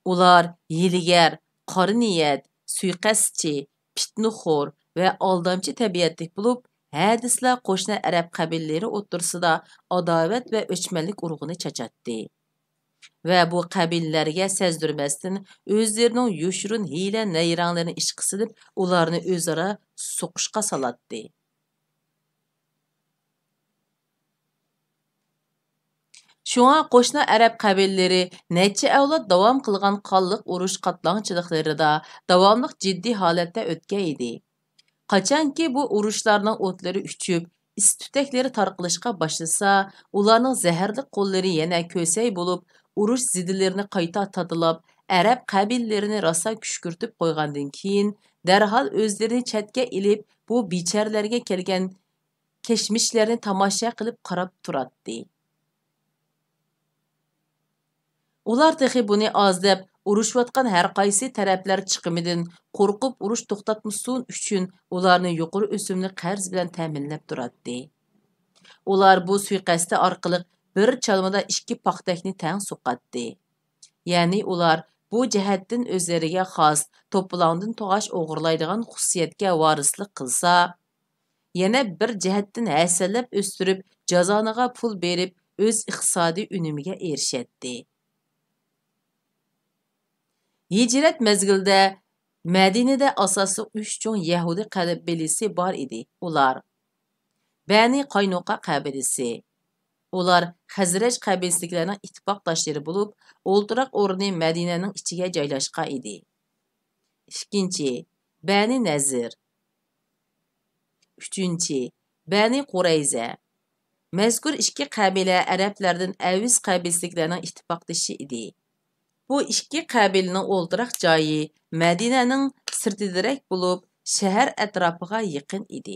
ئۇلار ھىيلىگەر، قارا نىيەت، سۇيىقەستچى، پىتنىخور ۋە ئالدامچى تەبىئەتلىك بولۇپ، ھە دېسىلا قوشنا ئەرەب قەبىلىلىرى ئوتتۇرىسىدا ئاداۋەت ۋە ئۆچمەنلىك ئۇرۇقىنى چاچاتتى. ۋە بۇ قەبىلىلەرگە سەزدۈرمەستىن ئۆزلىرىنىڭ يوشۇرۇن ھىيلە-نەيرەڭلىرىنى ئىشقا سېلىپ، ئۇلارنى ئۆزئارا سوقۇشقا سالاتتى. شۇڭا قوشنا ئەرەب قەبىلىلىرى نەچچە ئەۋلاد داۋام قىلغان قانلىق ئۇرۇش قاتلاڭچىلىقلىرىدا داۋاملىق جىددىي ھالەتتە ئۆتكەن ئىدى. قاچانكى بۇ ئۇرۇشلارنىڭ ئوتلىرى ئۆچۈپ، ئىس-تۈتەكلىرى تارقىلىشقا باشلىسا، ئۇلارنىڭ زەھەرلىك قوللىرى يەنە كۆسەي بولۇپ، ئۇرۇش زېدىلىرىنى قايتا تاتىلاپ، ئەرەب قەبىلىلىرىنى راسا كۈشكۈرتۈپ قويغاندىن كېيىن، دەرھال ئۆزلىرىنى چەتكە ئېلىپ، بۇ بىچارىلەرگە كەلگەن كەچمىشلەرنى تاماشا قىلىپ قاراپ تۇراتتى. ئۇلار تېخى بۇنى ئاز دەپ، ئۇرۇشۇۋاتقان ھەرقايسى تەرەپلەر چىقىمىدىن قورقۇپ ئۇرۇش توختاتمىسۇن ئۈچۈن ئۇلارنى يۇقىرى ئۆسۈملۈك قەرز بىلەن تەمىنلەپ تۇراتتى. ئۇلار بۇ سۇيىقەستى ئارقىلىق بىر چالمىدا ئىككى پاختەكنى تەڭ سوقاتتى. يەنى ئۇلار بۇ جەھەتتىن ئۆزلىرىگە خاس توپىلاڭدىن توغاچ ئوغرىلايدىغان خۇسۇسىيەتكە ۋارىسلىق قىلسا، يەنە بىر جەھەتتىن ھەسەللەپ ئۆستۈرۈپ، جازانىغا پۇل بېرىپ، ئۆز ئىقتىسادىي ئۈنۈمىگە ئېرىشەتتى. ھىجرەت مەزگىلىدە مەدىنىدە ئاساسلىق ئۈچ چوڭ يەھۇدىي قەبىلىسى بار ئىدى. ئۇلار، بەنى قاينۇقا قەبىلىسى. ئۇلار خەزرەج قەبىلىسىدىكىلەرنىڭ ئىتتىپاقداشلىرى بولۇپ، ئولتۇراق ئورنى مەدىنەنىڭ ئىچىگە جايلاشقان ئىدى. ئىككىنچى، بەنى نەزىر. ئۈچىنچى، بەنى قۇرەيزە. مەزكۇر ئىككى قەبىلە ئەرەبلەردىن ئەۋس قەبىلىسىدىكىلەرنىڭ ئىتتىپاقدىشى ئىدى. بۇ ئىككى قەبىلىنىڭ ئولتۇراق جايى مەدىنەنىڭ سىرتىدىرەك بولۇپ، شەھەر ئەتراپىغا يېقىن ئىدى.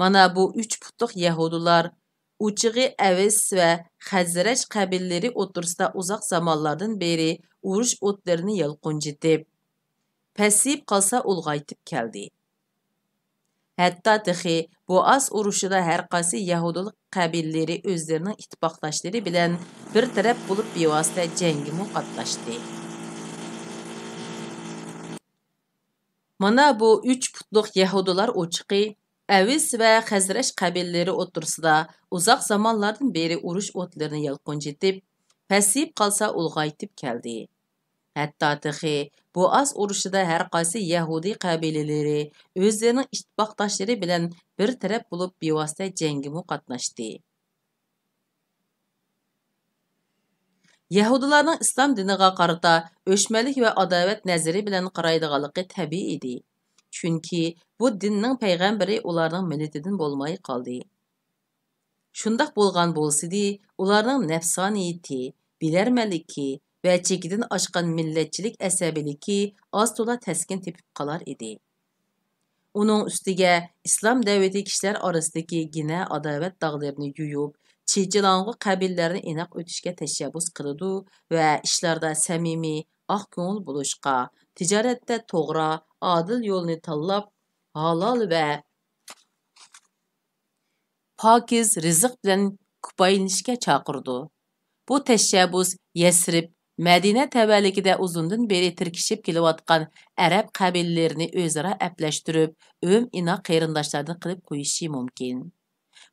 مانا بۇ ئۈچ پۇتلۇق يەھۇدىيلار ئۇچىغى ئەۋس ۋە خەزرەج قەبىلىلىرى ئوتتۇرىسىدا ئۇزاق زامانلاردىن بېرى ئۇرۇش ئوتلىرىنى يالقۇنجىتىپ، پەسىيىپ قالسا ئۇلغايتىپ كەلدى. ھەتتا تېخى بوئاس ئۇرۇشىدا ھەرقايسى يەھۇدىيلىق قەبىلىلىرى ئۆزلىرىنىڭ ئىتتىپاقداشلىرى بىلەن بىر تەرەپ بولۇپ بىۋاسىتە جەڭگىمۇ قاتناشتى. مانا بۇ ئۈچ پۇتلۇق يەھۇدىيلار ئوچىقى ئەۋس ۋە خەزرەج قەبىلىلىرى ئوتتۇرىسىدا ئۇزاق زامانلاردىن بېرى ئۇرۇش ئوتلىرىنى يالقۇنجىتىپ، پەسىيىپ قالسا ئۇلغايتىپ كەلدى. ھەتتا تېخى بوئاس ئۇرۇشىدا ھەرقايسى يەھۇدىي قەبىلىلىرى ئۆزلىرىنىڭ ئىتتىپاقداشلىرى بىلەن بىر تەرەپ بولۇپ بىۋاسىتە جەڭگىمۇ قاتناشتى. يەھۇدىيلارنىڭ ئىسلام دىنىغا قارىتا ئۆچمەنلىك ۋە ئاداۋەت نەزىرى بىلەن قارايدىغانلىقى تەبىئىي ئىدى. چۈنكى بۇ دىننىڭ پەيغەمبىرى ئۇلارنىڭ مىللىتىدىن بولماي قالدى. شۇنداق بولغان بولسىدى، ئۇلارنىڭ نەپسانىيىتى، بىلەرمەنلىكى ۋە چېكىدىن ئاشقان مىللەتچىلىك ئەسەبىيلىكى ئاز-تولا تەسكىن تېپىپ قالار ئىدى. ئۇنىڭ ئۈستىگە ئىسلام دەۋىتى كىشىلەر ئارىسىدىكى گىنە-ئاداۋەت داغلىرىنى يۇيۇپ، چېچىلاڭغۇ قەبىلىلەرنى ئېنىق ئۆتۈشكە تەشەببۇس قىلىدۇ ۋە ئىشلاردا سەمىمىي، ئاق كۆڭۈل بولۇشقا، تىجارەتتە توغرا، ئادىل يولنى تاللاپ، ھالال ۋە پاكىز رىزىق بىلەن كۇپايىلىنىشكە چاقىرىدۇ. بۇ تەشەببۇس يەسرىب، مەدىنە تەۋەلىكىدە ئۇزۇندىن بېرى تىركىشىپ كېلىۋاتقان ئەرەب قەبىلىلىرىنى ئۆزئارا ئەپلەشتۈرۈپ، ئۆم-ئىناق قېرىنداشلاردىن قىلىپ قويۇشى مۇمكىن.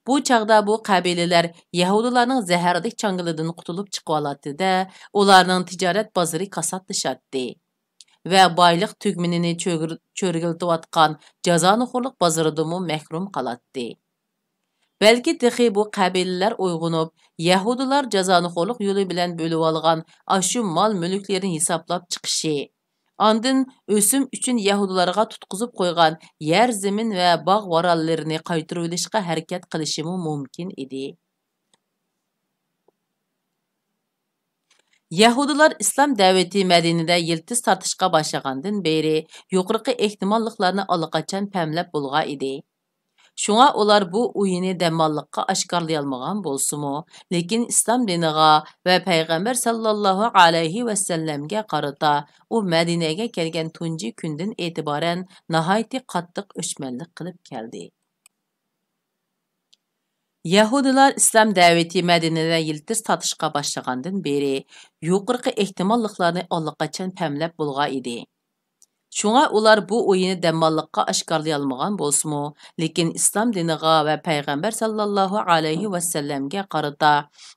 بۇ چاغدا بۇ قەبىلىلەر يەھۇدىيلارنىڭ زەھەرلىك چاڭگىلىدىن قۇتۇلۇپ چىقىۋالاتتى-دە، ئۇلارنىڭ تىجارەت بازىرى كاساتلىشاتتى ۋە بايلىق تۈگمىنىنى چۆگۈر-، چۆرگىلىتىۋاتقان جازانىخورلۇق بازىرىدىنمۇ مەھرۇم قالاتتى. بەلكى تېخى بۇ قەبىلىلەر ئويغىنىپ، يەھۇدىيلار جازانىخورلۇق يولى بىلەن بۆلۈۋالغان ئاشۇ مال-مۈلۈكلىرىنى ھېسابلاپ چىقىشى، ئاندىن ئۆسۈم ئۈچۈن يەھۇدىيلارغا تۇتقۇزۇپ قويغان يەر-زېمىن ۋە باغ-ۋارانلىرىنى قايتۇرۇۋېلىشقا ھەرىكەت قىلىشىمۇ مۇمكىن ئىدى. يەھۇدىيلار ئىسلام دەۋىتى مەدىنىدە يىلتىز تارتىشقا باشلىغاندىن بېرى، يۇقىرىقى ئېھتىماللىقلارنى ئاللىقاچان پەملەپ بولغان ئىدى. شۇڭا ئۇلار بۇ ئويىنى دەماللىققا ئاشكارىلىيالمىغان بولسىمۇ، لېكىن ئىسلام دىنىغا ۋە پەيغەمبەر ساللاللاھۇ ئەلەيھى ۋەسەللەمگە قارىتا ئۇ مەدىنەگە كەلگەن تۇنجى كۈندىن ئېتىبارەن ناھايىتى قاتتىق ئۆچمەنلىك قىلىپ كەلدى. يەھۇدىيلار ئىسلام دەۋىتى مەدىنىدە يىلتىز تارتىشقا باشلىغاندىن بېرى، يۇقىرىقى ئېھتىماللىقلارنى ئاللىقاچان پەملەپ بولغان ئىدى. شۇڭا ئۇلار بۇ ئويىنى دەماللىققا ئاشكارىلىيالمىغان بولسىمۇ، لېكىن ئىسلام دىنىغا ۋە پەيغەمبەر ساللاللاھۇ ئەلەيھى ۋەسەللەمگە قارىتا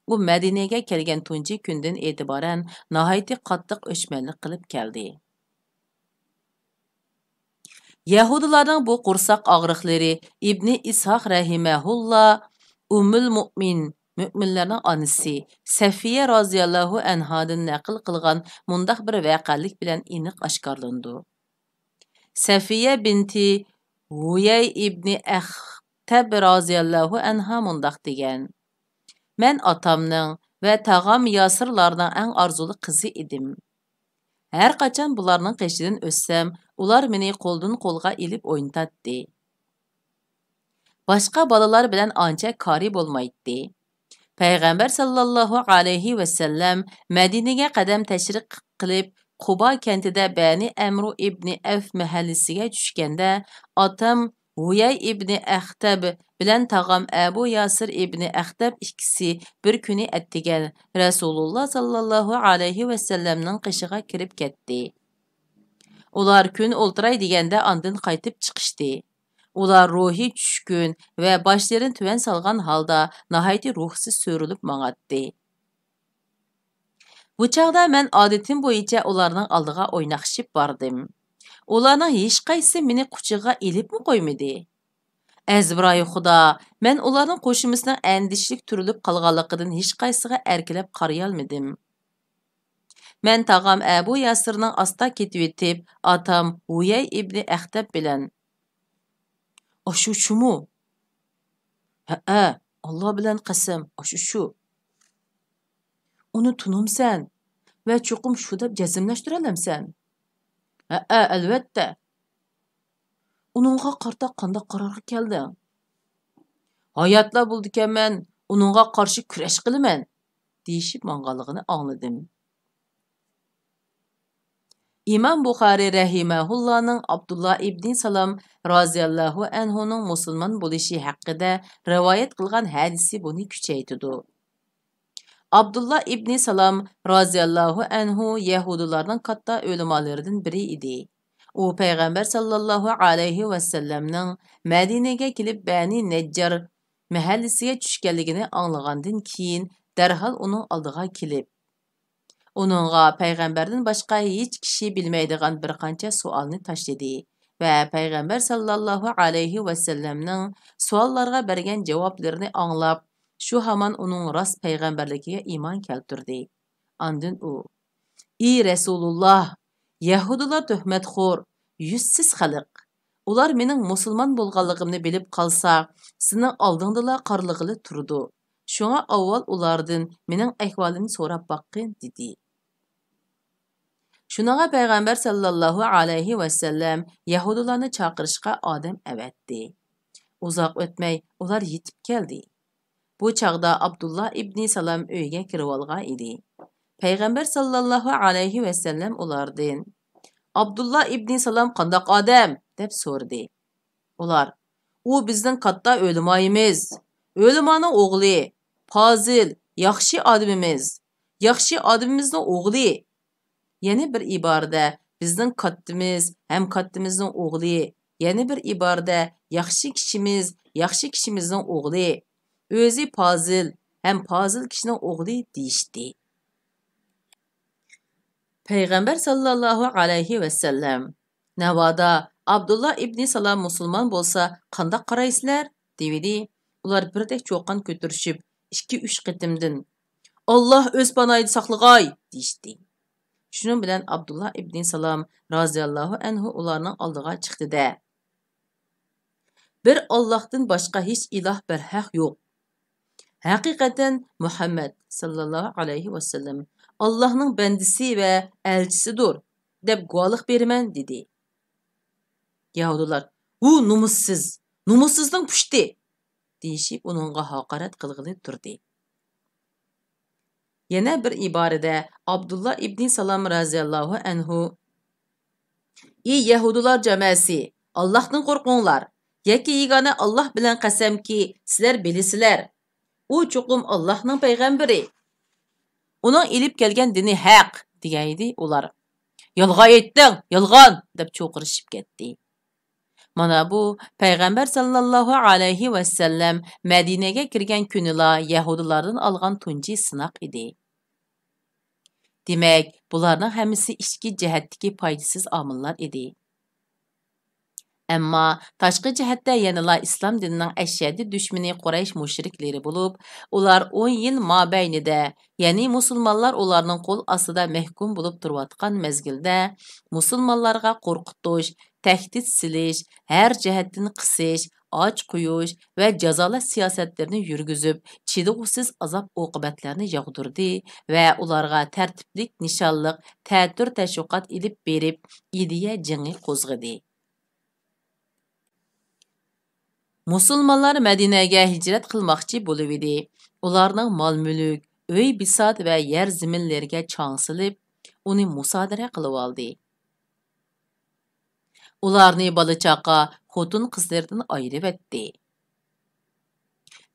ئۇ مەدىنىگە كەلگەن تۇنجى كۈندىن ئېتىبارەن ناھايىتى قاتتىق ئۆچمەنلىك قىلىپ كەلدى. يەھۇدىيلارنىڭ بۇ قورساق ئاغرىقلىرى ئىبنى ئىسھاق رەھىمەھۇللا ئۇممۇل مۇئمىن، مۆمىنلەرنىڭ ئانىسى، سەفىيە رازىياللاھۇ ئەنھادىن نەقىل قىلغان مۇنداق بىر ۋەقەلىك بىلەن ئېنىق ئاشكارىلىنىدۇ. سەفىيە بىنتى ھۇيەي ئىبنى ئەختەب رازىياللاھۇ ئەنھا مۇنداق دېگەن: مەن ئاتامنىڭ ۋە تاغام ياسىرلارنىڭ ئەڭ ئارزۇلۇق قىزى ئىدىم. ھەر قاچان بۇلارنىڭ قېشىدىن ئۆتسەم، ئۇلار مېنى قولدىن قولغا ئېلىپ ئوينىتاتتى. باشقا بالىلار بىلەن ئانچە كارى بولمايتتى. پەيغەمبەر ساللاللاھۇ ئەلەيھى ۋەسەللەم مەدىنىگە قەدەم تەشرىق قىلىپ، قۇبا كەنتىدە بەنى ئەمرۇ ئىبنى ئەۋف مەھەللىسىگە چۈشكەندە، ئاتام ھۇيەي ئىبنى ئەختەب بىلەن تاغام ئەبۇ ياسىر ئىبنى ئەختەب ئىككىسى بىر كۈنى ئەتىگەن رەسۇلۇللا ساللاللاھۇ ئەلەيھى ۋەسەللەمنىڭ قېشىغا كىرىپ كەتتى. ئۇلار كۈن ئولتۇراي دېگەندە ئاندىن قايتىپ چىقىشتى. ئۇلار روھى چۈشكۈن ۋە باشلىرىنى تۆۋەن سالغان ھالدا ناھايىتى روھسىز سۆرىلىپ ماڭاتتى. بۇ چاغدا مەن ئادىتىم بويىچە ئۇلارنىڭ ئالدىغا ئويناقشىپ باردىم. ئۇلارنىڭ ھېچقايسىسى مېنى قۇچىقىغا ئېلىپمۇ قويمىدى. ئەزبىرايى خۇدا، مەن ئۇلارنىڭ قوشۇمىسىنىڭ ئەندىشىلىك تۈرۈلۈپ قالغانلىقىدىن ھېچقايسىسىغا ئەركىلەپ قارىيالمىدىم. مەن تاغام ئەبۇ ياسىرنىڭ ئاستا كېتىۋېتىپ، ئاتام ھۇيەي ئىبنى ئەختەب بىلەن، ئاشۇ شۇمۇ؟ ھەئە، ئاللا بىلەن قەسەم، ئاشۇ شۇ. ئۇنى تونۇمسەن ۋە چوقۇم شۇ دەپ جەزملەشتۈرەلەمسەن؟ ھەئە، ئەلۋەتتە. ئۇنىڭغا قارىتا قانداق قارارغا كەلدىڭ؟ ھاياتلا بولىدىكەنمەن، ئۇنىڭغا قارشى كۈرەش قىلىمەن، دېيىشىپ ماڭغانلىقىنى ئاڭلىدىم. ئىمام بۇخارى رەھىمەھۇللانىڭ ئابدۇللا ئىبنى سالام رازىياللاھۇ ئەنھۇنىڭ مۇسۇلمان بولۇشى ھەققىدە رىۋايەت قىلغان ھەدىسى بۇنى كۈچەيتىدۇ. ئابدۇللا ئىبنى سالام رازىياللاھۇ ئەنھۇ يەھۇدىيلارنىڭ كاتتا ئۆلىمالىرىدىن بىرى ئىدى. ئۇ پەيغەمبەر ساللاللاھۇ ئەلەيھى ۋەسەللەمنىڭ مەدىنىگە كېلىپ بەنى نەججار مەھەللىسىگە چۈشكەنلىكىنى ئاڭلىغاندىن كېيىن، دەرھال ئۇنىڭ ئالدىغا كېلىپ، ئۇنىڭغا پەيغەمبەردىن باشقا ھېچ كىشى بىلمەيدىغان بىر قانچە سوئالنى تاشلىدى ۋە پەيغەمبەر ساللاللاھۇ ئەلەيھى ۋەسەللەمنىڭ سوئاللارغا بەرگەن جاۋابلىرىنى ئاڭلاپ، شۇ ھامان ئۇنىڭ راست پەيغەمبەرلىكىگە ئىمان كەلتۈردى. ئاندىن ئۇ، ئى رەسۇلۇللا، يەھۇدىيلار تۆھمەتخور، يۈزسىز خەلق. ئۇلار مېنىڭ مۇسۇلمان بولغانلىقىمنى بىلىپ قالسا، سېنىڭ ئالدىڭدىلا قارىلىغىلى تۇرىدۇ. شۇڭا ئاۋۋال ئۇلاردىن مېنىڭ ئەھۋالىمنى سوراپ باققىن» دېدى. شۇنىڭغا پەيغەمبەر ساللاللاھۇ ئەلەيھى ۋەسەللەم يەھۇدىيلارنى چاقىرىشقا ئادەم ئەۋەتتى. ئۇزاق ئۆتمەي ئۇلار يېتىپ كەلدى. بۇ چاغدا ئابدۇللا ئىبنى سالام ئۆيگە كىرىۋالغان ئىدى. پەيغەمبەر ساللاللاھۇ ئەلەيھى ۋەسەللەم ئۇلاردىن، «ئابدۇللا ئىبنى سالام قانداق ئادەم؟» دەپ سورىدى. ئۇلار، «ئۇ بىزنىڭ كاتتا ئۆلىمايىمىز، ئۆلىمانىڭ ئوغلى، پازىل، ياخشى ئادىمىمىز، ياخشى ئادىمىمىزنىڭ ئوغلى.» يەنە بىر ئىبارىدە، «بىزنىڭ كاتتىمىز ھەم كاتتىمىزنىڭ ئوغلى»، يەنە بىر ئىبارىدە، «ياخشى كىشىمىز، ياخشى كىشىمىزنىڭ ئوغلى»، «ئۆزى پازىل ھەم پازىل كىشىنىڭ ئوغلى» دېيىشتى. پەيغەمبەر ساللاللاھۇ ئەلەيھى ۋەسەللەم، «ناۋادا ئابدۇللا ئىبنى سالام مۇسۇلمان بولسا قانداق قارايسىلەر؟» دېۋىدى. ئۇلار بىردەك چۇقان كۆتۈرۈشۈپ، ئىككى-ئۈچ قېتىمدىن، «ئاللا ئۆز پاناھىدا ساقلىغاي!» دېيىشتى. شۇنىڭ بىلەن ئابدۇللا ئىبنى سالام رازىياللاھۇ ئەنھۇ ئۇلارنىڭ ئالدىغا چىقتى-دە، «بىر ئاللاھتىن باشقا ھېچ ئىلاھ بەرھەق يوق. ھەقىقەتەن مۇھەممەد ساللاللاھۇ ئەلەيھى ۋەسەللەم ئاللاھنىڭ بەندىسى ۋە ئەلچىسىدۇر، دەپ گۇۋاھلىق بېرىمەن» دېدى. يەھۇدىيلار، «ھۇ نومۇسسىز، نومۇسسىزنىڭ پۇشتى!» دېيىشىپ ئۇنىڭغا ھاقارەت قىلغىلى تۇردى. يەنە بىر ئىبارىدە ئابدۇللا ئىبنى سالام رازىياللاھۇ ئەنھۇ، «ئى يەھۇدىيلار جامائەسى، ئاللاھتىن قورقۇڭلار! يەككە يېگانە ئاللاھ بىلەن قەسەمكى، سىلەر بىلىسىلەر، ئۇ چوقۇم ئاللاھنىڭ پەيغەمبىرى. ئۇنىڭ ئېلىپ كەلگەن دىنى ھەق» دېگەنىدى ئۇلار. «يالغان ئېيتتىڭ، يالغان!» دەپ چۇقىرىشىپ كەتتى. مانا بۇ پەيغەمبەر ساللاللاھۇ ئەلەيھى ۋەسەللەم مەدىنەگە كىرگەن كۈنىلا يەھۇدىيلاردىن ئالغان تۇنجى سىناق ئىدى. دېمەك، بۇلارنىڭ ھەممىسى ئىچكى جەھەتتىكى پايدىسىز ئامىللار ئىدى. ئەمما تاشقى جەھەتتە يەنىلا ئىسلام دىنىنىڭ ئەشەددىي دۈشمىنى قۇرەيش مۇشرىكلىرى بولۇپ، ئۇلار ئون يىل مابەينىدە، يەنى مۇسۇلمانلار ئۇلارنىڭ قول ئاستىدا مەھكۇم بولۇپ تۇرۇۋاتقان مەزگىلدە، مۇسۇلمانلارغا قورقۇتۇش، تەھدىت سېلىش، ھەر جەھەتتىن قىسىش، ئاچ قويۇش ۋە جازالاش سىياسەتلىرىنى يۈرگۈزۈپ، چىدىغۇسىز ئازاب-ئوقۇبەتلەرنى ياغدۇردى ۋە ئۇلارغا تەرتىپلىك، نىشانلىق تەتۈر تەشۋىقات ئېلىپ بېرىپ، ئىدىيە جېڭى قوزغىدى. مۇسۇلمانلار مەدىنەگە ھىجرەت قىلماقچى بولۇۋىدى. ئۇلارنىڭ مال-مۈلۈك، ئۆي-بىسات ۋە يەر-زېمىنلىرىگە چاڭ سېلىپ، ئۇنى مۇسادىرە قىلىۋالدى. ئۇلارنى بالا-چاقا، خوتۇن-قىزلىرىدىن ئايرىۋەتتى.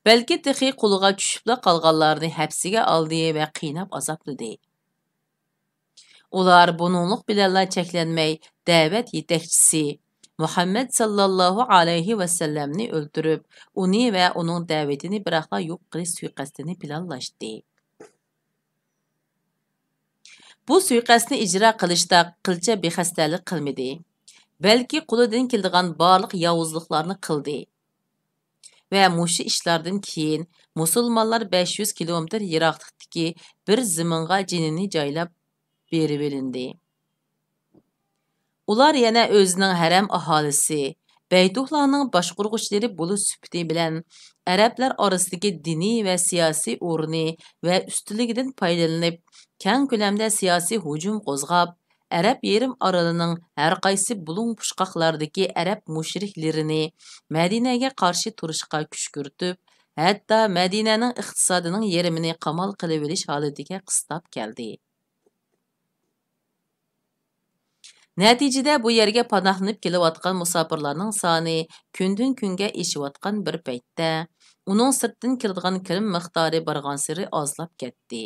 بەلكى تېخى قولىغا چۈشۈپلا قالغانلارنى ھەپسىگە ئالدى ۋە قىيناپ ئازابلىدى. ئۇلار بۇنىڭلىق بىلەنلا چەكلەنمەي، دەۋەت يېتەكچىسى مۇھەممەد ساللاللاھۇ ئەلەيھى ۋەسەللەمنى ئۆلتۈرۈپ، ئۇنى ۋە ئۇنىڭ دەۋىتىنى بىراقلا يوق قىلىش سۇيىقەستىنى پىلانلاشتى. بۇ سۇيىقەستنى ئىجرا قىلىشتا قىلچە بىخەستەلىك قىلمىدى، بەلكى قولىدىن كېلىدىغان بارلىق ياۋۇزلۇقلارنى قىلدى. ۋە مۇشۇ ئىشلاردىن كېيىن مۇسۇلمانلار بەش يۈز كىلومېتىر يىراقلىقتىكى بىر زېمىنغا جېنىنى جايلاپ بېرىۋېلىندى. ئۇلار يەنە ئۆزىنىڭ ھەرەم ئاھالىسى، بەيتۇللانىڭ باشقۇرغۇچىلىرى بولۇش سۈپىتى بىلەن، ئەرەبلەر ئارىسىدىكى دىنىي ۋە سىياسىي ئورنى ۋە ئۈستۈنلۈكىدىن پايدىلىنىپ، كەڭ كۆلەمدە سىياسىي ھۇجۇم قوزغاپ، ئەرەب يېرىم ئارىلىنىڭ ھەر قايسى بۇلۇڭ-پۇچقاقلاردىكى ئەرەب مۇشرىكلىرىنى مەدىنەگە قارشى تۇرۇشقا كۈشكۈرتۈپ، ھەتتا مەدىنەنىڭ ئىقتىسادىنىڭ يېرىمىنى قامال قىلىۋېلىش ھالىتىگە قىستاپ كەلدى. نەتىجىدە، بۇ يەرگە پاناھلىنىپ كېلىۋاتقان مۇساپىرلارنىڭ سانى كۈندىن-كۈنگە ئېشىۋاتقان بىر پەيتتە، ئۇنىڭ سىرتتىن كىرىدىغان كىرىم مىقدارى بارغانسېرى ئازلاپ كەتتى.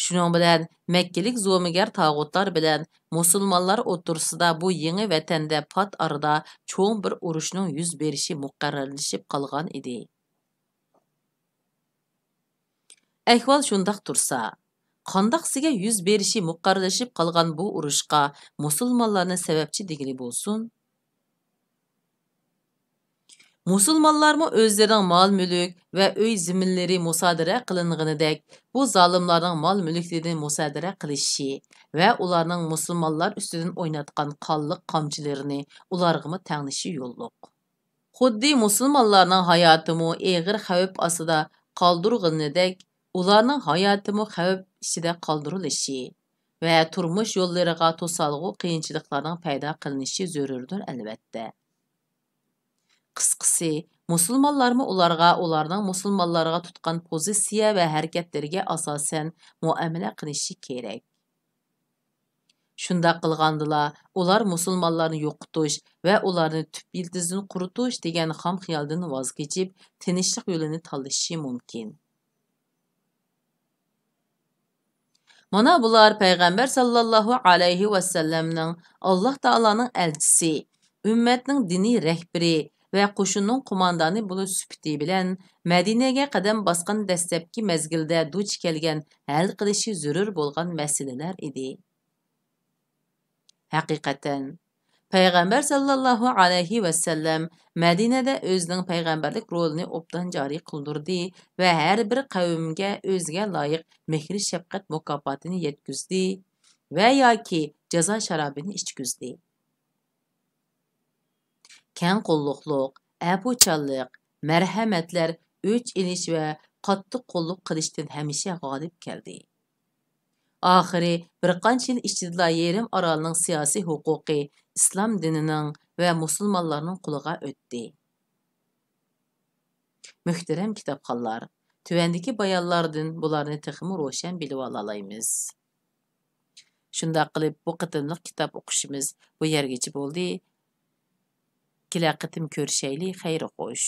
شۇنىڭ بىلەن مەككىلىك زومىگەر تاغۇتلار بىلەن مۇسۇلمانلار ئوتتۇرىسىدا بۇ يېڭى ۋەتەندە پات ئارىدا چوڭ بىر ئۇرۇشنىڭ يۈز بېرىشى مۇقەررەرلىشىپ قالغان ئىدى. ئەھۋال شۇنداق تۇرسا، قانداقسىگە يۈز بېرىشى مۇقەررەرلىشىپ قالغان بۇ ئۇرۇشقا مۇسۇلمانلارنى سەۋەبچى دېگىلى بولسۇن؟ مۇسۇلمانلارمۇ ئۆزلىرىنىڭ مال-مۈلۈك ۋە ئۆي زېمىنلىرى مۇسادىرە قىلىنغىنىدەك، بۇ زالىملارنىڭ مال-مۈلۈكلىرىنى مۇسادىرە قىلىشى ۋە ئۇلارنىڭ مۇسۇلمانلار ئۈستىدىن ئويناتقان قانلىق قامچىلىرىنى ئۇلارغىمۇ تەڭلىشى يوللۇق. خۇددى مۇسۇلمانلارنىڭ ھاياتىمۇ ئېغىر خەۋپ ئاستىدا قالدۇرغىنىدەك، ئۇلارنىڭ ھاياتىمۇ خەۋپ ئىچىدە قالدۇرۇلۇشى ۋە تۇرمۇش يوللىرىغا توسالغۇ قىيىنچىلىقلارنىڭ پەيدا قىلىنىشى زۆرۈردۇر، ئەلۋەتتە. قىسقىسى، مۇسۇلمانلارمۇ ئۇلارغا ئۇلارنىڭ مۇسۇلمانلارغا تۇتقان پوزىتسىيە ۋە ھەرىكەتلىرىگە ئاساسەن مۇئامىلە قىلىشى كېرەك. شۇنداق قىلغاندىلا، ئۇلار مۇسۇلمانلارنى يوقىتىش ۋە ئۇلارنى تۈپ يىلتىزىدىن قۇرۇتۇش دېگەن خام خىيالدىن ۋاز كېچىپ، تىنچلىق يولىنى تاللىشى مۇمكىن. مانا بۇلار پەيغەمبەر ساللاللاھۇ ئەلەيھى ۋەسەللەمنىڭ، ئاللاھ تائالانىڭ ئەلچىسى، ئۈممەتنىڭ دىنىي رەھبىرى ۋە قوشۇننىڭ قوماندانى بولۇش سۈپىتى بىلەن مەدىنەگە قەدەم باسقان دەسلەپكى مەزگىلدە دۇچ كەلگەن، ھەل قىلىشى زۆرۈر بولغان مەسىلىلەر ئىدى. ھەقىقەتەن، پەيغەمبەر ساللاللاھۇ ئەلەيھى ۋەسەللەم مەدىنەدە ئۆزىنىڭ پەيغەمبەرلىك رولىنى ئوبدان جارى قىلدۇردى ۋە ھەر بىر قەۋمگە ئۆزىگە لايىق مېھرى شەپقەت مۇكاپاتىنى يەتكۈزدى ۋە ياكى جازا شارابىنى ئىچكۈزدى. كەڭ قوللۇقلۇق، ئەپۇچانلىق، مەرھەمەتلەر ئۆچ ئېلىش ۋە قاتتىق قوللۇق قىلىشتىن ھەمىشە غالىب كەلدى. ئاخىرى بىر قانچە يىل ئىچىدىلا يېرىم ئارالنىڭ سىياسىي ھوقۇقى ئىسلام دىنىنىڭ ۋە مۇسۇلمانلارنىڭ قولىغا ئۆتتى. مۆھتەرەم كىتابخانلار، تۆۋەندىكى بايانلاردىن بۇلارنى تېخىمۇ روشەن بىلىۋالالايمىز. شۇنداق قىلىپ، بۇ قېتىملىق كىتاب ئوقۇشىمىز بۇ يەرگىچە بولدى. كېلەر قېتىم كۆرۈشەيلى، خەير خوش.